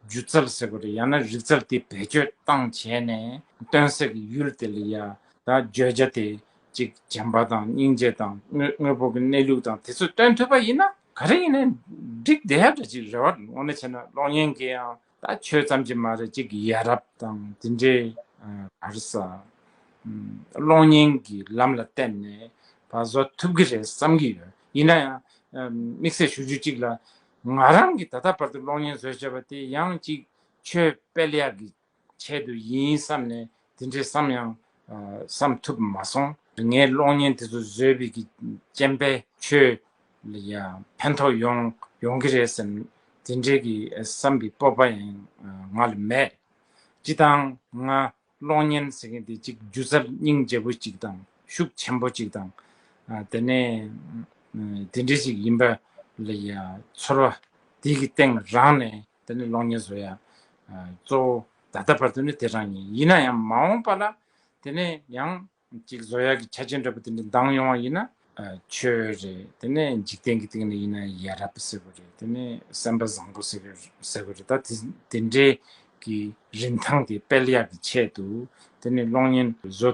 སྒྱུ་རྩལ་ཟེར་དགོས་རེད། ཡང་ན་རིག་རྩལ་དེ་བེད་སྤྱོད་བཏང་བྱས་ནས་སྟོན་ས་གི་ཡུལ་དེ་ལ་ཡ་ད་བརྗོད་བྱ་དེ་ཅིག་བྱམས་པ་དང་སྙིང་རྗེ་དང་དངོས་དངོས་པོ་གི་གནས་ལུགས་དང་དེ་ཚོ་སྟོན་ཐུབ་པ་ཡིན་ན་ག་རེ་ཡིན་ནའི་འགྲིག་བསྡད་ཡག་འདྲ་ཅིག་རེད་པ། དངོས་གནས་བྱས་ན་གློག་བརྙན་གྱི་ཡང་ད་ཆོས་ཙམ་གྱིས་མ་རེད། ཅིག་ཡ་རབས་དང་དེ་འདྲའི་ཨ་ག་རེ་ཟ། ཨམ་གློག་བརྙན་གྱི་ལམ་ལ་བརྟེན་ནས་ཕར་བཟོ་ཐུབ་ཀྱི་རེད་བསམ་གྱི་ཡོད། ཡིན་ན་ཡང་ཨམ་དམིགས་བསལ་ཞུ་རྒྱུ་གཅིག་ལ། ང་རང་གིས་ད་ལྟ་བར་དུ་གློག་བརྙན་བཟོས་བྱས་པ་དེ་ཡང་ཅིག་ཆོས་སྤེལ་ཡག་གི་ཆེད་དུ་ཡིན་བསམ་ནས་དེ་འདྲའི་བསམ་ཡང་ཨ་བསམ་ཐུབ་མ་སོང་། ངས་གློག་བརྙན་དེ་ཚོ་བཟོས་པའི་གི་རྐྱེན་པས་ཆོས་ལ་ཡང་ཕན་ཐོགས་ཡོང་ཡོང་གི་རེད་བསམ། དེ་འདྲའི་གི་བསམ་པའི་སྤོབས་པ་ཡང་ང་ལ་མེད། སྤྱིར་བཏང་ང་གློག་བརྙན་ཟེར་མཁན་དེ་གཅིག་སྒྱུ་རྩལ་སྙིང་རྗེ་པོ་གཅིག་དང་ཤུགས་ཆེན་པོ་གཅིག་དང་། ཨ་དེ་ནས་ཨ་དེ་འདྲ་ཞིག་ཡིན་པ་ལ་ཡ་ཚོར་བ་དེ་གི་སྟེང་རང་ནས་དེ་ནས་གློག་བརྙན་བཟོ་ཡ་ཨ་གཙོ་བོ་ད་ལྟ་བར་དུ་ནི་དེ་རང་ཡིན། ཡིན་ན་ཡང་མ་འོངས་པ་ལ་དེ་ནས་ཡང་ཅིག་བཟོ་ཡག་གི་ཆ་རྐྱེན་འདྲ་པོ་དེ་འདྲ་འདང་ཡོང་བ་ཡིན་ན། ཨ་ཆོས་རེད། དེ་ནས་འཇིག་རྟེན་གྱི་སྟེང་ནས་ཡིན་ན་ཡ་རབས་ཟེར་དགོས་རེད། དེ་ནས་སེམས་པ་བཟང་པོ་ཟེར་དགོས་ཟེར་དགོས་རེད། ད་དེ་དེ་འདྲའི་གི་རིན་ཐང་དེ་སྤེལ་ཡག་གི་ཆེད་དུ་དེ་ནས་གློག་བརྙན་བཟོ་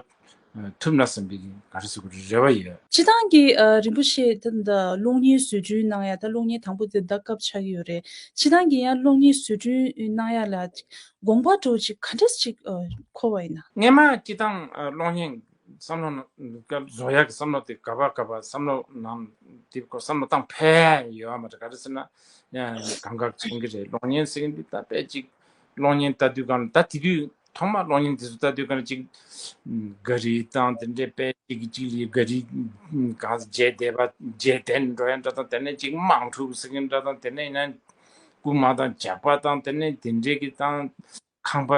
ཐུབ་ན་བསམ་པའི་ག་རེ་ཟེར་དགོས་རེད། རེ་བ་ཡོད། སྤྱིར་བཏང་གི་ཨ་རིན་པོ་ཆེ་ད་ད་གློག་བརྙན་བཟོ་སྐྲུན་གནང་ཡ། ད་གློག་བརྙན་དང་པོ་དེ་ད་སྐབས་ཆགས་ཀྱི་ཡོད་རེད། སྤྱིར་བཏང་གི་ཡང་གློག་བརྙན་བཟོ་སྐྲུན་གནང་ཡ་ལ་དགོངས་པ་འདྲ་བོ་ཅིག་ག་འདྲས་ཅིག་ཨ་འཁོར་བ་ཡིན་ན། སྔས་མ་སྤྱིར་བཏང་ཨ་གློག་བརྙན་བསམ་བློ་ནང་སྐབས་བཟོ་ཡག་གི་བསམ་བློ་དེ་ག་པར་ག་པར་བསམ་བློ་ནང་དེ་སྐོར་བསམ་བློ་བཏང་ཕོད་ཡོད་མ་རེད། ག་རེ་ཟེར་ན་ཡང་གང་ག་མཚོན་གྱི་རེད། གློག་བརྙན་ཟེར་མཁན་འདི་ད་དཔེ་ཅིག་གློག་བརྙན་ལྟ་དུས་གང་ལ་ད་དེ་དུས་ཐོག་མ་གློག་བརྙན་དེ་ཚོ་ལྟ་དུས་གང་ལ་ཅིག་ག་རི་དང་དེ་འདྲའི་དཔེ་ཅིག་གཅིག་ལ་ག་རི་གང་རྗེས་འདེད་པ་རྗེས་འདེད་འགྲོ་ཡ་འདྲ་དང་། དེ་ནས་ཅིག་དམག་འཁྲུག་ཟེར་མཁན་འདྲ་དང་། དེ་ནས་ཡིན་ན་རྐུན་མ་དང་ཇག་པ་དང་། དེ་ནས་དེ་འདྲའི་གི་དང་ཁང་པ་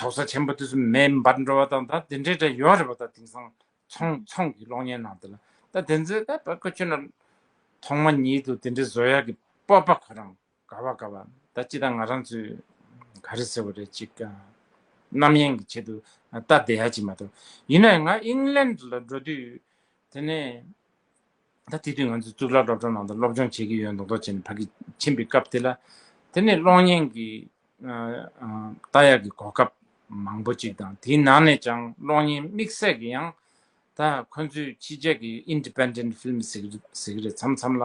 དོག་ས་ཆེན་པོ་དེ་ཚོ་མེ་འབར་འགྲོ་བ་དང་། ད་དེ་འདྲའི་འདྲ་ཡོད་རེད་པ། ད་དེང་སང་ཚོང་ཚོང་གི་གློག་བརྙན་ནང་དེ་ལ་ད་དེ་ཚོས་ད་བར་སྐབས་ཆུ་ན་ཐོག་མ་ཉིད་དུ་དེ་འདྲའི་བཟོ་ཡག་གི་ སྤོབས་པ་ཁོ་རང་ག་བ་ག་བ་ད་ཅི་ད་ང་རང་ཚོས་ག་རེ་ཟེར་བ་རེད་ཅིག་རྣམ་གཡེང་གི་ཆེད་དུ་ལྟ་བསྡད་ཡ་ཅིག་མ་གཏོགས། ཡིན་ན་ཡང་ང་ཨིང་ལན་ལ་འགྲོ་དུས་དེ་ནས་ད་དེ་དུས་ང་ཚོ་གཙུག་ལག་སློབ་གྲྭ་ནང་དུ་སློབ་སྦྱོང་བྱེད་ཀྱི་ཡོད་མདོག་མདོག་བྱས་ནས་ཕ་གི་ཕྱིན་པའི་སྐབས་དེ་ལ་དེ་ནས་གློག་བརྙན་གྱི་ལྟ་ཡག་གི་གོ་སྐབས་མང་པོ་ཅིག་དང་དེའི་ནང་ནས་ཀྱང་གློག་བརྙན་དམིགས་བསལ་གྱི་ཡང་ད་ཁོ་ཚོས་ཕྱི་རྒྱལ་གྱི་independent film་ཟེར་གྱི་རེད། མཚམས་མཚམས་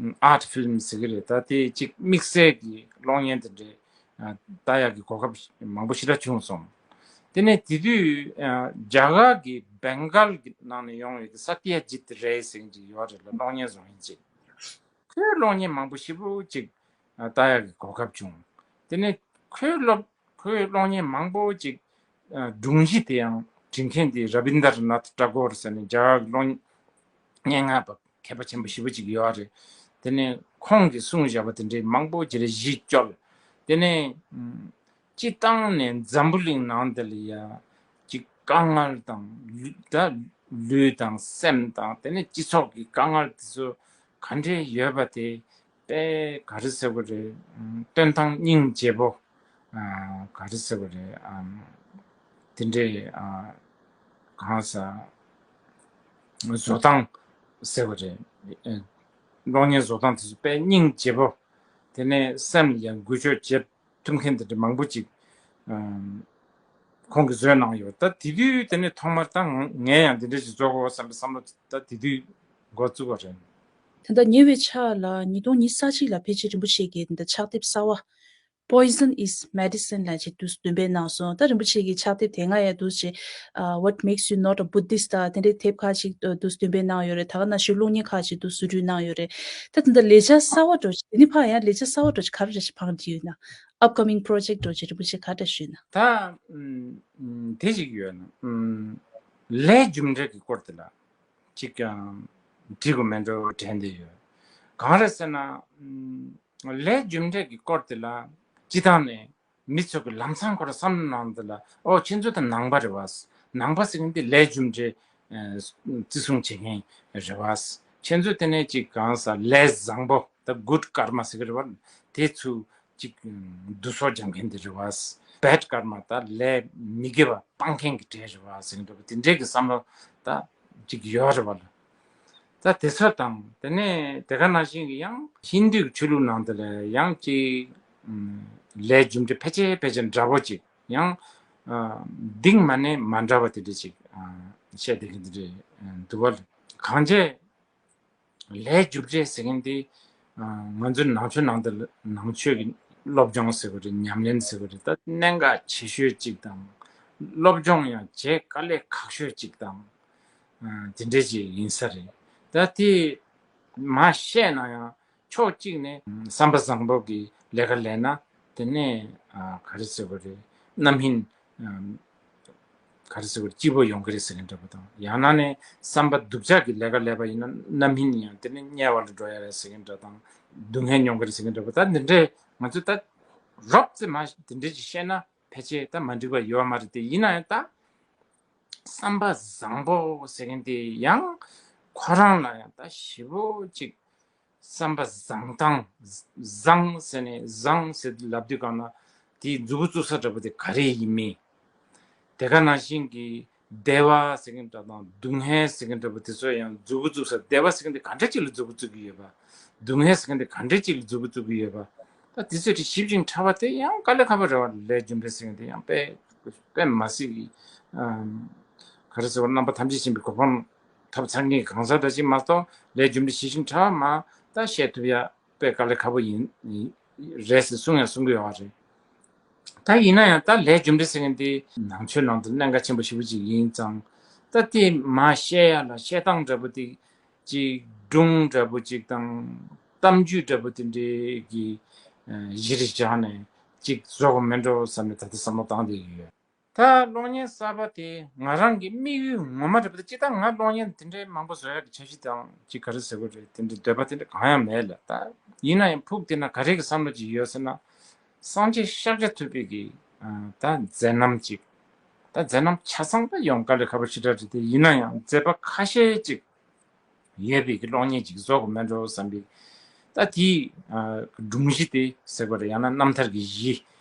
ལ་art film ཟེར་གྱི་རེད། ད་དེ་གཅིག་དམིགས་བསལ་གྱི་གློག་བརྙན་དེ་འདྲའི་ལྟ་ཡག་གི་གོ་སྐབས་མང་པོ་ཞེ་དྲག་བྱུང་སོང་། དེ་ནས་དེ་དུས་རྒྱ་གར་གྱི་བེང་གཱལ་གྱི་ནང་ནས་ཡོང་བའི་སཏྱ་ཇིད་རེ་ཟེར་མཁན་ཅིག་ཡོད་རེད་ལ། གློག་བརྙན་བཟོ་མཁན་ཅིག་ཁོའི་གློག་བརྙན་མང་པོ་ཞེ་པོ་ཅིག་ལྟ་ཡག་གི་གོ་སྐབས་བྱུང་། དེ་ནས་ཁོའི་སློབ་ཁོའི་གློག་བརྙན་མང་པོ་ཅིག་སྒྲུང་གཞི་དེ་ཡང་འབྲི་མཁན་དེ་ར་བིན་དར་ནཱཐ་ཏཱ་གོར་ཟེར་ནས་རྒྱ་གར་གྱི་གློག་བརྙན་སྔགས་པ་མཁས་པ་ཆེན་པོ་ཞེ་པོ་ཅིག་ཡོད་རེད། དེ་ནས་ཁོང་གིས་གསུངས་བཞག་པ་དེ་འདྲའི་མང་པོ་ཅིག་རེད། གཞི་བཅོལ། དེ་ནས་སྤྱིར་བཏང་ནས་འཛམ་བུ་གླིང་ནང་འདི་ལ་ཡ་ཅིག་དཀའ་ངལ་དང་ལུས་ད་ལུས་དང་སེམས་དང་དེ་ནས་སྤྱི་ཚོགས་ཀྱི་དཀའ་ངལ་དེ་ཚོ་ག་འདྲས་ཡོད་པ་དེ་དཔེ་ག་རེ་ཟེར་དགོས་རེད། སྟོན་སྟངས་སྙིང་རྗེ་པོ། ག་རེ་ཟེར་དགོས་རེད། དེ་འདྲས་གང་ཟག་བཟོ་སྟངས་ཟེར་དགོས་རེད། གློག་བརྙན་བཟོ་སྟངས་དེ་ཚོ་དཔེ་སྙིང་རྗེ་པོ། དེ་ནས་སེམས་ལ་ཡང་འགུལ་སྐྱོད་བྱེད་ཐུབ་མཁན་དེ་འདྲ་མང་པོ་ཅིག་ཨམ། ཁོང་གིས་བཟོས་གནང་ཡོད། ད་དེ་དུས་དེ་ནས་ཐོག་མར་ད་ང་ངས་ཡང་འདི་འདྲ་ཞིག་བཟོ་དགོས་བསམ་པའི་བསམ་བློ་ད་དེ་དུས་འགོ་བཙུགས་པ་རེད། ད་ལྟ་ཉེ་བའི་ཆར་ལ་ཉིས་སྟོང་ཉི་ཤུ་རྩ་གཅིག་ལ་ཕལ་ཆེར་རིན་པོ་ཆེ་གིས་འདི་ཕྱག་དེབ་གསར་བ་Poison is Medicine ལབ་ཅིག་འདུག་འདོན་སྤེལ་གནང་སོང་། ད་རིན་པོ་ཆེ་གི་ཕྱག་དེབ་དེ་སྔ་ཡང་འདུག་ཅེས། What makes you not a Buddhist ད་དེ་འདྲའི་དེབ་ཁག་ཅིག་འདུག་འདོན་སྤེལ་གནང་ཡོད་རེད། ད་ག་ནང་བཞིན་གློག་བརྙན་ཁག་ཅིག་འདུག་བཟོ་སྐྲུན་གནང་ཡོད་རེད། ད་དེ་འདྲ་ལས་འཆར་གསར་བ་འདྲ་ཅིག་དེ་ནི་ཕར་ཡང་ལས་འཆར་གསར་བ་འདྲ་ཅིག་ག་རེ་རེ་ཞིག་འཕངས་བསྡད་ཡོད་ན། Upcoming project འདྲ་ཅིག་རིན་པོ་ཆེ་ག་འདྲ་ཞུས་ན། ད་ཨུམ་ཨུམ་དེ་ཞིག་ཡོད་ན། ཨུམ་ལས་རྒྱུ་འབྲས་ཀྱི་སྐོར་དེ་ལ་ཅིག་ཀྱང་འགྲིག་གི་མེད་འགྲོ་དྲན་བསྡད་ཡོད། གང་རེད་ཟེར་ན། ཨུམ་ལས་རྒྱུ་འབྲས་ཀྱི་སྐོར་དེ་ལ་སྤྱི་བཏང་ནས་མི་ཚོ་གི་ལམ་སང་ཁོ་ར་བསམ་བློ་ནང་དེ་ལ་ཨོ་ཁྱེད་ཚོ་ད་ནང་པ་རེད་བ། ནང་པ་ཟེར་མཁན་དེ་ལས་རྒྱུ་འབྲས་ཨ་བརྩི་སྲུང་བྱེད་མཁན་རེད་བ། ཁྱེད་ཚོ་དེ་ནས་ཅིག་གང་ཟག་ལས་བཟང་པོ་ད་good karma ཟེར་གི་རེད་བ། དེ་ཚོ་ཅིག་བསྡུ་གསོག་རྒྱག་མཁན་དེ་རེད་བ། bad karma ད་ལས་མི་དགེ་བ་སྤང་མཁན་གྱི་གྲས་རེད་བ་ཟེར་གི་འདུག་དེ་འདྲའི་གི་བསམ་བློ་ད་ཅིག་ཡོད་རེད་བ་ལ། ད་དེ་ཚོ་དང་དེ་ནས་དེ་ག་ནང་བཞིན་གྱི་ཡང་ཧིན་དུའི་ཆོས་ལུགས་ནང་དུ་ལ་ཡང་ཅིག་ལས་རྒྱུ་འབྲས་ཕལ་ཆེར་ཕལ་ཆེར་འདྲ་པོ་ཅིག་ཡང་སྡིག་མ་ནས་མ་འདྲ་བ་དེ་འདྲ་ཅིག་བཤད་བསྡད་མཁན་དེ་འདྲ་འདུག་བ། གང་བྱས་ལས་རྒྱུ་འབྲས་ཟེར་མཁན་དེ་ང་ཚོའི་ནང་ཆོས་ནང་དུ་ནང་ཆོས་ཀྱི་སློབ་སྦྱོང་ཟེར་བ་རེད། ཉམས་ལེན་ཟེར་བ་རེད། ད་གནད་འགག་ཆེ་ཤོས་ཅིག་དང་སློབ་སྦྱོང་ཡང་བྱེད་དཀའ་ལས་ཁག་ཤོས་ཅིག་དང་དེ་འདྲ་ཅིག་ཡིན་ས་རེད། ད་དེ་མ་བཤད་ན་ཡང་ཕྱོགས་གཅིག་ནས་བསམ་པ་བཟང་པོ་གི་ལས་ཀ་ལས་ན་དེ་ནས་ག་རེ་ཟེར་བ་རེད། རྣམ་སྨིན་ག་རེ་ཟེར་བ་རེད། སྐྱིད་པོ་ཡོང་གི་རེད་ཟེར་མཁན་འདྲ་པོ་དང་། ཡང་ན་ནས་བསམ་པ་སྡུག་ཅག་གི་ལས་ཀ་ལས་པ་ཡིན་ན་རྣམ་སྨིན་ཡང་དེ་ནས་དམྱལ་བ་ལ་འགྲོ་ཡ་རེད་ཟེར་མཁན་འདྲ་དང་སྡུག་བསྔལ་མྱོང་གི་རེད་ཟེར་མཁན་འདྲ་པོ། ད་འདི་འདྲས་ང་ཚོས་ད་རོབ་ཙམ་དེ་འདྲས་ཅིག་བཤད་ན་ཕལ་ཆེར་ད་མ་འགྲིག་པ་ཡོད་མ་རེད་དེ། ཡིན་ན་ཡང་ད་བསམ་པ་བཟང་པོ་ཟེར་མཁན་དེ་ཡང་ཁོ་རང་ལ་ཡང་ད་ཞེ་པོ་ཅིག་བསམ་པ་བཟང་སྟངས། བཟང་ཟེར་ནས་བཟང་ཟེར་ལབ་དུས་གང་ན་དེའི་མཛུབ་གུ་བཙུགས་ས་འདྲ་པོ་དེ་ག་རེ་ཡིན་མིན། དེ་ག་ནང་བཞིན་གྱི་བདེ་བ་ཟེར་མཁན་འདྲ་དང་སྡུག་བསྔལ་ཟེར་མཁན་འདྲ་པོ་དེ་ཚོ་ཡང་མཛུབ་གུ་བཙུགས་ས། བདེ་བ་ཟེར་མཁན་དེ་ག་འདྲ་ཅིག་ལ་མཛུབ་གུ་བཙུགས་ཀྱི་ཡོད་པ། སྡུག་བསྔལ་ཟེར་མཁན་དེ་ག་འདྲ་ཅིག་ལ་མཛུབ་གུ་བཙུགས་ཀྱི་ཡོད་པ། ད་དེ་ཚོ་དེ་ཞིབ་ཅིང་ཕྲ་བ་དེ་ཡང་དཀའ་ལས་ཁག་པོ་རེད་བ། ལས་རྒྱུ་འབྲས་ཟེར་མཁན་དེ་ཡང་དཔེ་དཔེ་མ་སྲིད་ཀྱི་ཨམ་ག་རེ་ཟེར་བ། རྣམ་པ་ཐམས་ཅད་མཁྱེན་པའི་གོ་འཕང་ཐོབ་ཚར་མཁན་གང་ཟག་འདྲ་ཅིག་མ་གཏོགས་ལས་རྒྱུ་འབྲས་ཞིབ་ཅིང་ཕྲ་བ་མ་ད་བཤད་ཐུབ་ཡ་དཔེ་དཀའ་ལས་ཁག་པོ་ཡིན་རེད་ཟེར་གསུང་ཡང་གསུང་གི་ཡོད་པ་རེད། ད་ཡིན་ན་ཡང་ད་ལས་རྒྱུ་འབྲས་ཟེར་མཁན་དེ་ནང་ཆོས་ནང་དུ་གནད་འགག་ཆེན་པོ་ཞེ་པོ་ཅིག་ཡིན་ཙང་། ད་དེ་མ་བཤད་ཡ་ལ་བཤད་སྟངས་འདྲ་པོ་དེ་ཅིག་སྒྲུང་འདྲ་པོ་ཅིག་དང་གཏམ་རྒྱུད་འདྲ་པོ་དེ་འདྲའི་གི་གཞི་རུ་བཞག་ནས་ཅིག་བཟོ་དགོས་མེད་འགྲོ་བསམ་ནས་ད་ལྟ་བསམ་བློ་བཏང་བསྡད་ཀྱི་ཡོད། ད་གློག་བརྙན་གསར་པ་དེ་ང་རང་གི་དམིགས་ཡུལ་ངོ་མ་རེད་པ། ད་ཅི་ད་ང་གློག་བརྙན་དེ་འདྲའི་མང་པོ་བཟོ་ཡག་གི་འཆར་གཞི་དང་ཅི་ག་རེ་ཟེར་དགོས་རེད། དེ་འདྲའི་འདོད་པ་དེ་འདྲ་གང་ཡང་མེད་ལ། ད་ཡིན་ན་ཡང་ཕུགས་དེ་ན་ག་རེ་གི་བསམ་བློ་ཅིག་ཡོད་ཟེར་ན། སངས་རྒྱས་ཤཱཀྱ་ཐུབ་པའི་གི་ཨ་ད་མཛད་རྣམ་ཅིག་ད་མཛད་རྣམ་ཆ་ཚང་ད་ཡོང་དཀའ་ལས་ཁག་པོ་ཞེ་དྲག་རེད་དེ། ཡིན་ན་ཡང་མཛད་པ་ཁ་ཤས་ཅིག་ཡོད་པའི་གི་གློག་བརྙན་ཅིག་བཟོ་དགོས་མེད་འགྲོ་བསམ་པའི་ ད་དེའི་ཨ་སྒྲུང་གཞི་དེ་ཟེར་བ་རེད། ཡང་ན་རྣམ་ཐར་གྱི་གཞི།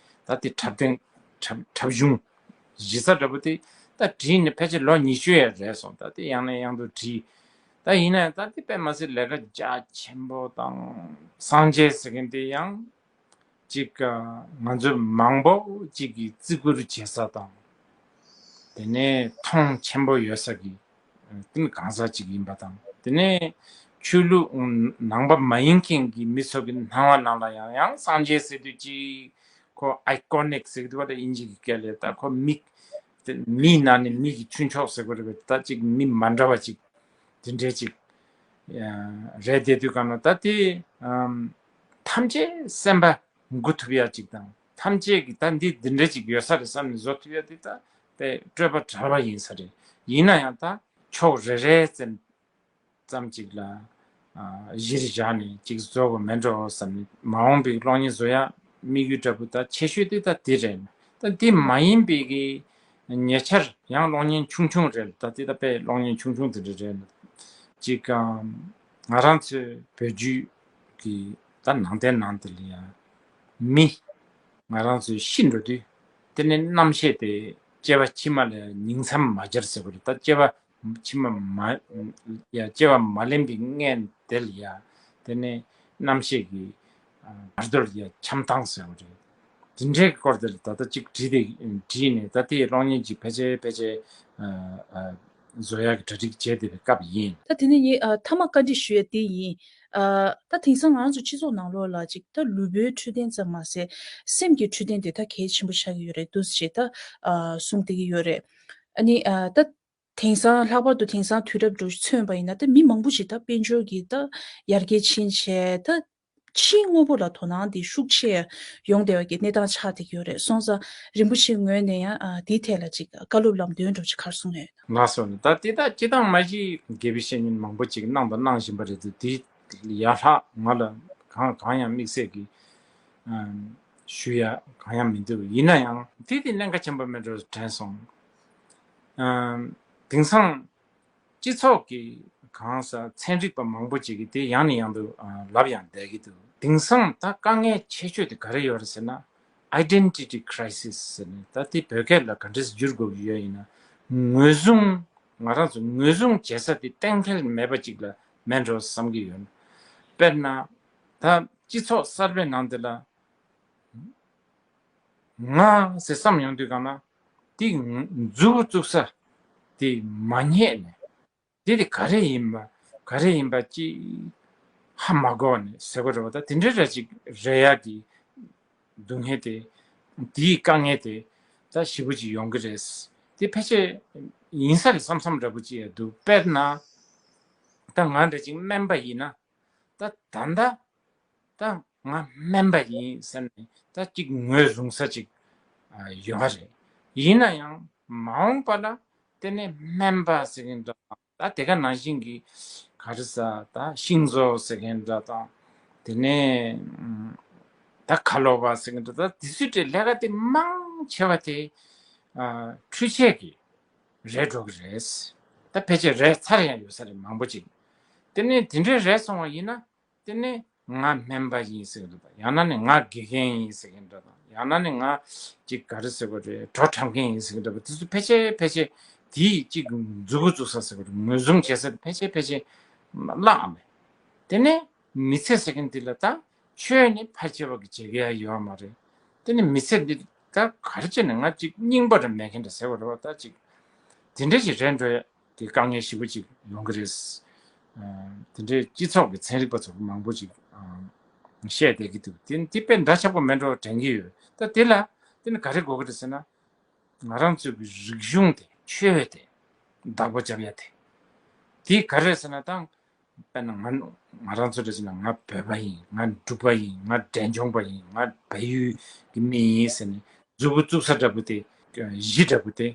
ད་དེ་འཁྲབ་སྟོན་འཁྲབ་འཁྲབ་གཞུང་གཞི་རྩ་འདྲ་པོ་དེ་ད་བྲིས་ནས་ཕལ་ཆེར་ལོ་ཉི་ཤུ་ཡས་རེད་སོང་། ད་དེ་ཡང་ནས་ཡང་དུ་བྲིས། ད་ཡིན་ན་ཡང་ད་དེ་དཔེ་མ་སྲིད་ལས་ཀ་རྒྱ་ཆེན་པོ་དང་། སངས་རྒྱས་ཟེར་མཁན་དེ་ཡང་ཅིག་ང་ཚོ་མང་པོ་ཅིག་གིས་བརྩི་བཀུར་བྱེད་ས་དང་། དེ་ནས་མཐོང་ཆེན་པོ་ཡོད་ས་གི་དེ་ནི་གང་ཟག་ཅིག་ཡིན་པ་དང་། དེ་ནས་ཆོས་ལུགས་ནང་པ་མ་ཡིན་མཁན་གྱི་མི་ཚོ་གི་སྣང་བ་ནང་ལ་ཡང་ཡང་སངས་རྒྱས་ཟེར་དུས་ཅིག་ཁོ་iconic་ཟེར་གི་འདུག་པ། ད་དབྱིན་ཇི་གི་སྐད་ལས་ད་ཁོ་མིག་དེ་མིའི་ནང་ནས་མི་གི་ཁྱུ་མཆོག་ཟེར་དགོས་རེད་པས། ད་ཅིག་མི་མ་འདྲ་བ་ཅིག་དེ་འདྲས་ཅིག་རེད་བསྡད་དུས་གང་ན། ད་དེ་ཐམས་ཅད་སེམས་པ་འགུག་ཐུབ་ཡ་ཅིག་དང་། ཐམས་ཅད་ཀྱི་ད་འདི་འདི་འདྲ་ཅིག་ཡོད་ས་རེད་བསམ་ནས་བཟོ་ཐུབ་ཡ་དེ་ད་དཔེ་སྤྲོས་པ་བྲལ་བ་ཡིན་ས་རེད། ཡིན་ན་ཡང་ད་ཕྱོགས་རེ་རེ་ཙམ་ཙམ་ཅིག་ལ་གཞིར་བཞག་ནས་ཅིག་བཟོ་དགོས་མེད་འགྲོ་བསམ་ནས། མ་འོངས་པའི་གློག་བརྙན་བཟོ་ཡ་དམིགས་ཡུལ་འདྲ་པོ་ད་ཆེ་ཤོས་དེ་ད་དེ་རེད། ད་དེ་མ་ཡིན་པའི་གི་ཉེ་ཆར་ཡང་གློག་བརྙན་ཆུང་ཆུང་རེད། ད་དེ་ད་དཔེ་གློག་བརྙན་ཆུང་ཆུང་དེ་འདྲ་རེད། ཅིག་ང་རང་ཚོའི་བོད་བརྒྱུད་ཀྱི་ད་ནང་བསྟན་ནང་དེ་ལ་ཡང་མི་ང་རང་ཚོའི་ཤི་འགྲོ་དུས་དེ་ནས་རྣམ་ཤེས་དེ་སྐྱེ་བ་ཕྱི་མ་ལ་ཉིང་མཚམས་མ་སྦྱར་ཟེར་བ་རེད། ད་སྐྱེ་བ་ཕྱི་མ་མ་ཡ་སྐྱེ་བ་མ་ལེན་པའི་མངལ་དེ་ལ་ཡ་དེ་ནས་རྣམ་ཤེས་ཀྱི་བར་དོ་ལ་ཡ་འཆམ་ཐང་ཟེར་བ་རེད། དེ་འདྲའི་སྐོར་དེ་ལ་ད་ལྟ་གཅིག་བྲིས་ཏེ་བྲིས་ནས་ད་ལྟའི་གློག་བརྙན་གཅིག་ཕལ་ཆེར་ཕལ་ཆེར་བཟོ་ཡག་གི་གྲ་སྒྲིག་བྱས་བསྡད་པའི་སྐབས་ཡིན། ད་དེ་ནས་ངས་ཨ་མཐའ་མ་བཀའ་འདྲི་ཞུ་ཡ་དེ་ཡིན། ཨ་ད་དེང་སང་ང་རང་ཚོ་སྤྱི་ཚོགས་ནང་ལོགས་ལ་ཅིག་ད་ལུས་པོའི་འཕྲོད་བསྟེན་ཙམ་མ་ཟད་སེམས་ཀྱི་འཕྲོད་བསྟེན་དེ་ད་གལ་ཆེན་པོ་ཆགས་ཀྱི་ཡོད་རེད་འདུག་ཅེས་ད་ཨ་གསུངས་བསྡད་ཀྱི་ཡོད་རེད། ཨ་ནི་ཨ་ད་དེང་སང་ལྷག་པར་དུ་དེང་སང་དུས་རབས་འདྲ་མཚོན་པ་ཡིན་ན་ད་མི་མང་པོ་ཞིག་ད་དཔལ་འབྱོར་གྱི་ད་ཡར་རྒྱས་ཕྱིན་བྱས་ད། ཕྱིའི་དངོས་པོ་ལ་དོ་སྣང་འདི་ཤུགས་ཆེ་ཡོང་བསྡད་པ་གི་གནས་སྟངས་ཆགས་བསྡད་ཀྱི་ཡོད་རེད། སོང་ཙང་རིན་པོ་ཆེའི་ངོས་ནས་ཡང་ཨ་འདིའི་ཐད་ལ་ཅིག་བཀའ་སློབ་ལམ་སྟོན་འདྲ་ཅིག་ག་རེ་གསུང་ཡོད། ལགས་སོ། ད་དེ་དག་སྤྱི་བཏང་མ་གཞི་དགེ་བའི་བཤེས་གཉེན་མང་པོ་ཅིག་གནང་དང་གནང་བཞིན་པ་རེད་འདུག་དེ་ཡར་ལྷག་ང་ལ་གང་གང་ཡང་དམིགས་བསལ་གྱི་ཨ་ཞུ་ཡ་གང་ཡང་མི་འདུག་ཡིན་ན་ཡང་དེ་དེ་གནད་འགག་ཆེན་པོ་མེད་འགྲོ་དྲན་སོང་། ཨ་དེང་སང་སྤྱི་ཚོགས་ཀྱི་གང་ཟག་ཚན་རིག་པ་མང་པོ་ཅིག་གིས་དེ་ཡང་ནས་ཡང་དུ་ཨ་ལབ་ཡང་བསྡད་ཀྱི་འདུག་དེང་སང་ད་དཀའ་ངལ་ཆེ་ཤོས་དེ་ག་རེ་ཡོད་རེད་ཟེར་ན། Identity Crisis་ཟེར་ནས། ད་དེ་བོད་སྐད་ལ་ག་འདྲས་བསྒྱུར་དགོས་ཀྱི་ཡོད་ཡིན་ན། ངོས་བཟུང་། ང་རང་ཚོ་ངོས་བཟུང་བྱེད་ས་དེ་གཏན་འཁེལ་མེད་པ་ཅིག་ལ་མེད་འགྲོ་བསམ་གྱི་ཡོད། དཔེར་ན། ད་སྤྱི་ཚོགས་གསར་པའི་ནང་དེ་ལ། ང་ཟེར་བསམ་ཡོང་དུས་གང་ན། དེ་མཛུབ་བཙུགས་ས་དེ་མ་རྙེད་ནས། དེ་དེ་ག་རེ་ཡིན་པ། ག་རེ་ཡིན་པ་ཅི་ཧ་མ་གོ་ནས་ཟེར་དགོས་རེད་པ། ད་དེ་འདྲའི་ར་ཅིག་རེད་ཡ། གི་སྡུག་བསྔལ་དེ། དེའི་དཀའ་ངལ་དེ་ད་ཞེ་པོ་ཅིག་ཡོང་གི་རེད། དེ་ཕལ་ཆེར་ཡིན་ས་རེད་བསམ་བསམ་འདྲ་པོ་ཅིག་ཡ་འདུག་དཔེར་ན། ད་ང་འདྲ་ཅིག་སྨན་པ་ཡིན་ན། ད་ད་ལྟ། ད་ང་སྨན་པ་ཡིན་ཟེར་ནས་ད་ཅིག་ངོས་བཟུང་ས་ཅིག་ཡོད་པ་རེད། ཡིན་ན་ཡང་མ་འོངས་པ་ལ་དེ་ནས་སྨན་པ་ཟེར་མཁན་འདྲ་དང་། ད་དེ་ག་ནང་བཞིན་གྱི་ག་རེ་ཟ། ད་ཤིང་བཟོ་ཟེར་མཁན་འདྲ་དང་། དེ་ནས་ད་ཁ་ལོ་བ་ཟེར་མཁན་འདྲ། ད་དེ་ཚོའི་གྲས་ལས་ཀ་དེ་མང་ཆེ་བ་དེ་འཕྲུལ་ཆས་ཀྱི་རེད་འགྲོ་གི་རེད། ད་ཕལ་ཆེར་རེད་ཚར་ཡང་ཡོད་ས་རེད་མང་པོ་ཅིག་དེ་ནས་དེ་འདྲའི་རེད་སོང་བ་ཡིན་ན། དེ་ནས་ང་སྨན་པ་ཡིན་ཟེར་གྱི་འདུག་ཡང་ན་ནི་ང་དགེ་རྒན་ཡིན་ཟེར་མཁན་འདྲ་དང་། ཡང་ན་ནི་ང་ཅིག་ག་རེ་ཟེར་དགོས་རེད། བྲོ་འཁྲབ་མཁན་ཡིན་ཟེར་མཁན་འདྲ་པོ། དེ་ཚོ་ཕལ་ཆེར་ཕལ་ཆེར་དེའི་ཅིག་མཛུབ་གུ་བཙུགས་ས་ཟེར་དགོས་རེད། ངོས་བཟུང་བྱེད་ས་དེ་ཕལ་ཆེར་ཕལ་ཆེར་བརླག་མེད། དེ་ནས་མི་ཚེ་ཟེར་མཁན་དེ་ལ་ད་ཆོས་ནི་ཕལ་ཆེ་བ་གི་བྱེད་ཀྱི་ཡ་ཡོད་མ་རེད། དེ་ནས་མི་ཚེ་འདི་ད་ག་རེ་བྱས་ནས་ང་ཅིག་སྙིང་པོ་རེ་མེད་མཁན་འདྲ་ཟེར་དགོས་རེད་པ། ད་ཅིག་དེ་འདྲ་ཞིག་རེད་འགྲོ་ཡ། དེ་དཀའ་ངལ་ཞེ་པོ་ཅིག་ཡོང་གི་རེད། ཨ་དེ་འདྲའི་སྤྱི་ཚོགས་ཀྱི་ཚན་རིག་པ་ཚོ་མང་པོ་ཅིག་ཨ་བཤད་བསྡད་ཀྱི་འདུག་དེ་དེ་དཔེ་འདྲ་ཆགས་པོ་མེད་འགྲོ་དྲན་གྱི་ཡོད། ད་དེ་ལ་དེ་ནི་ག་རེ་དགོས་ཀྱི་རེད་ཟེར་ན། ང་རང་ཚོའི་གི་རིག་གཞུང་དེ། ཆོས་དེ་བདག་པོ་རྒྱབ་ཡ་དེ། དེ་ག་རེ་རེད་ཟེར་ན། ད་དཔེར་ན་ང་ང་རང་ཚོ་རེད་ཟེར་ན། ང་བོད་པ་ཡིན། ང་འབྲུག་པ་ཡིན། ང་འབྲས་ལྗོངས་པ་ཡིན། ང་བལ་ཡུལ་གྱི་མི་ཡིན་ཟེར་ནས་མཛུབ་གུ་བཙུགས་ས་འདྲ་པོ་དེ། གཞི་འདྲ་པོ་དེ་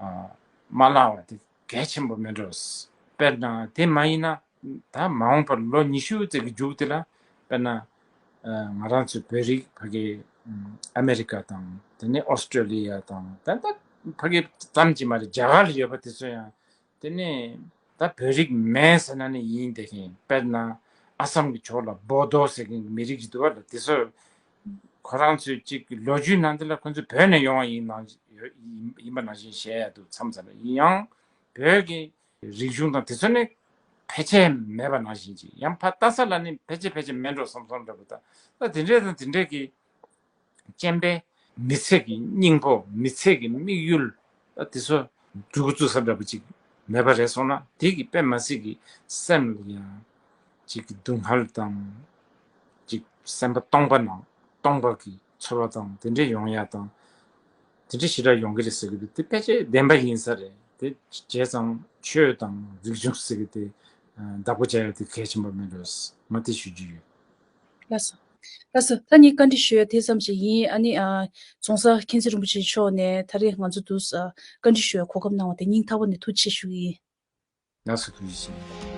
ཨ་མ་བརླག་པ་དེ་གལ་ཆེན་པོ་མེད་འགྲོ། དཔེར་ན་དེ་མ་ཡིན་ན། ད་མ་འོངས་པར་ལོ་ཉི་ཤུ་ཙམ་གྱི་མཇུག་དེ་ལ། དཔེར་ན་ཨ་ང་རང་ཚོའི་བོད་རིགས་ཕ་གི་ཨ་མེ་རི་ཀ་དང་། དེ་ནས་ཨོ་སི་ཀྲོ་ལི་ཡ་དང་། ད་ལྟ་ཕ་གི་ཙམ་གྱིས་མ་རེད། རྒྱ་གར་ལ་ཡོད་པ་དེ་ཚོ་ཡང་དེ་ནས་ད་བོད་རིགས་མིན་ཟེར་ན་ནི་ཡིན་བསྡད་མཁན། དཔེར་ན་ ཨ་སམ་གྱི་ཕྱོགས་ལ་བོ་དོ་ཟེར་མཁན་གྱི་མི་རིགས་ཅིག་འདུག་བ་ལ། དེ་ཚོ་ཁོ་རང་ཚོའི་ཅིག་ལོ་རྒྱུས་ནང་དེ་ལ་ཁོ་ཚོ་བོད་ནས་ཡོང་བ་ཡིན་ནང་ཡིན་པ་ནང་བཞིན་བཤད་ཡ་འདུག་མཚམས་མཚམས་ལ། ཡིན་ཡང་བོད་ཀྱི་རིག་གཞུང་དང་དེ་ཚོ་ནི་ཕལ་ཆེར་མེད་པ་ནང་བཞིན་ཅིག་ཡང་ཕ་ལྟ་ས་ལ་ནི་ཕལ་ཆེར་ཕལ་ཆེར་མེད་འགྲོ་བསམ་བསམ་འདྲ་པོ། ད་ད་དེ་འདྲས་དང་དེ་འདྲས་ཀྱི་སྤྱན་པས་མི་ཚེ་གི་སྙིང་པོ། མི་ཚེ་གི་དམིགས་ཡུལ། ད་དེ་ཚོ་འགྲུལ་འགོ་བཙུགས་ས་འདྲ་པོ་ཅིག་མེད་པ་རེད་སོང་ན། དེ་གི་དཔེ་མ་སྲིད་ཀྱི་སེམས་ལ་ཡང་ཅིག་སྡུག་བསྔལ་དང་། ཅིག་སེམས་པ་སྟོང་པ་ནང་སྟོང་པ་གི་ཚོར་བ་དང་དེ་འདྲས་ཡོང་ཡ་དང་། དེ་འདྲས་ཞེ་དྲག་ཡོང་གི་རེད་ཟེར་གི་འདུག་དེ་ཕལ་ཆེར་བདེན་པ་ཡིན་ས་རེད། དེ་བྱས་ཙང་ཆོས་དང་རིག་གཞུང་ཟེར་གི་དེ་བདག་པོ་བྱ་ཡ་དེ་གལ་ཆེན་པོ་མིན་འགྲོ། ང་དེ་ཞུ་རྒྱུ་ཡོད། ལགས་སོ། ལགས་སོ། ད་ངས་བཀའ་འདྲི་ཞུ་ཡ་དེ་ཙམ་ཞིག་ཡིན། ཨ་ནི་ཨ། རྫོང་སར་མཁྱེན་བརྩེ་རིན་པོ་ཆེ་མཆོག་ནས་ད་རེས་ང་ཚོ་འདུག་ཨ། བཀའ་འདྲི་ཞུ་ཡ་གོ་སྐབས་གནང་བ་དེ་སྙིང་ཐག་པ་ནས་ཐུགས་རྗེ་ཆེ་ཞུ་གི་ཡིན། ལགས་སོ། ཐུགས་རྗེ་ཆེ།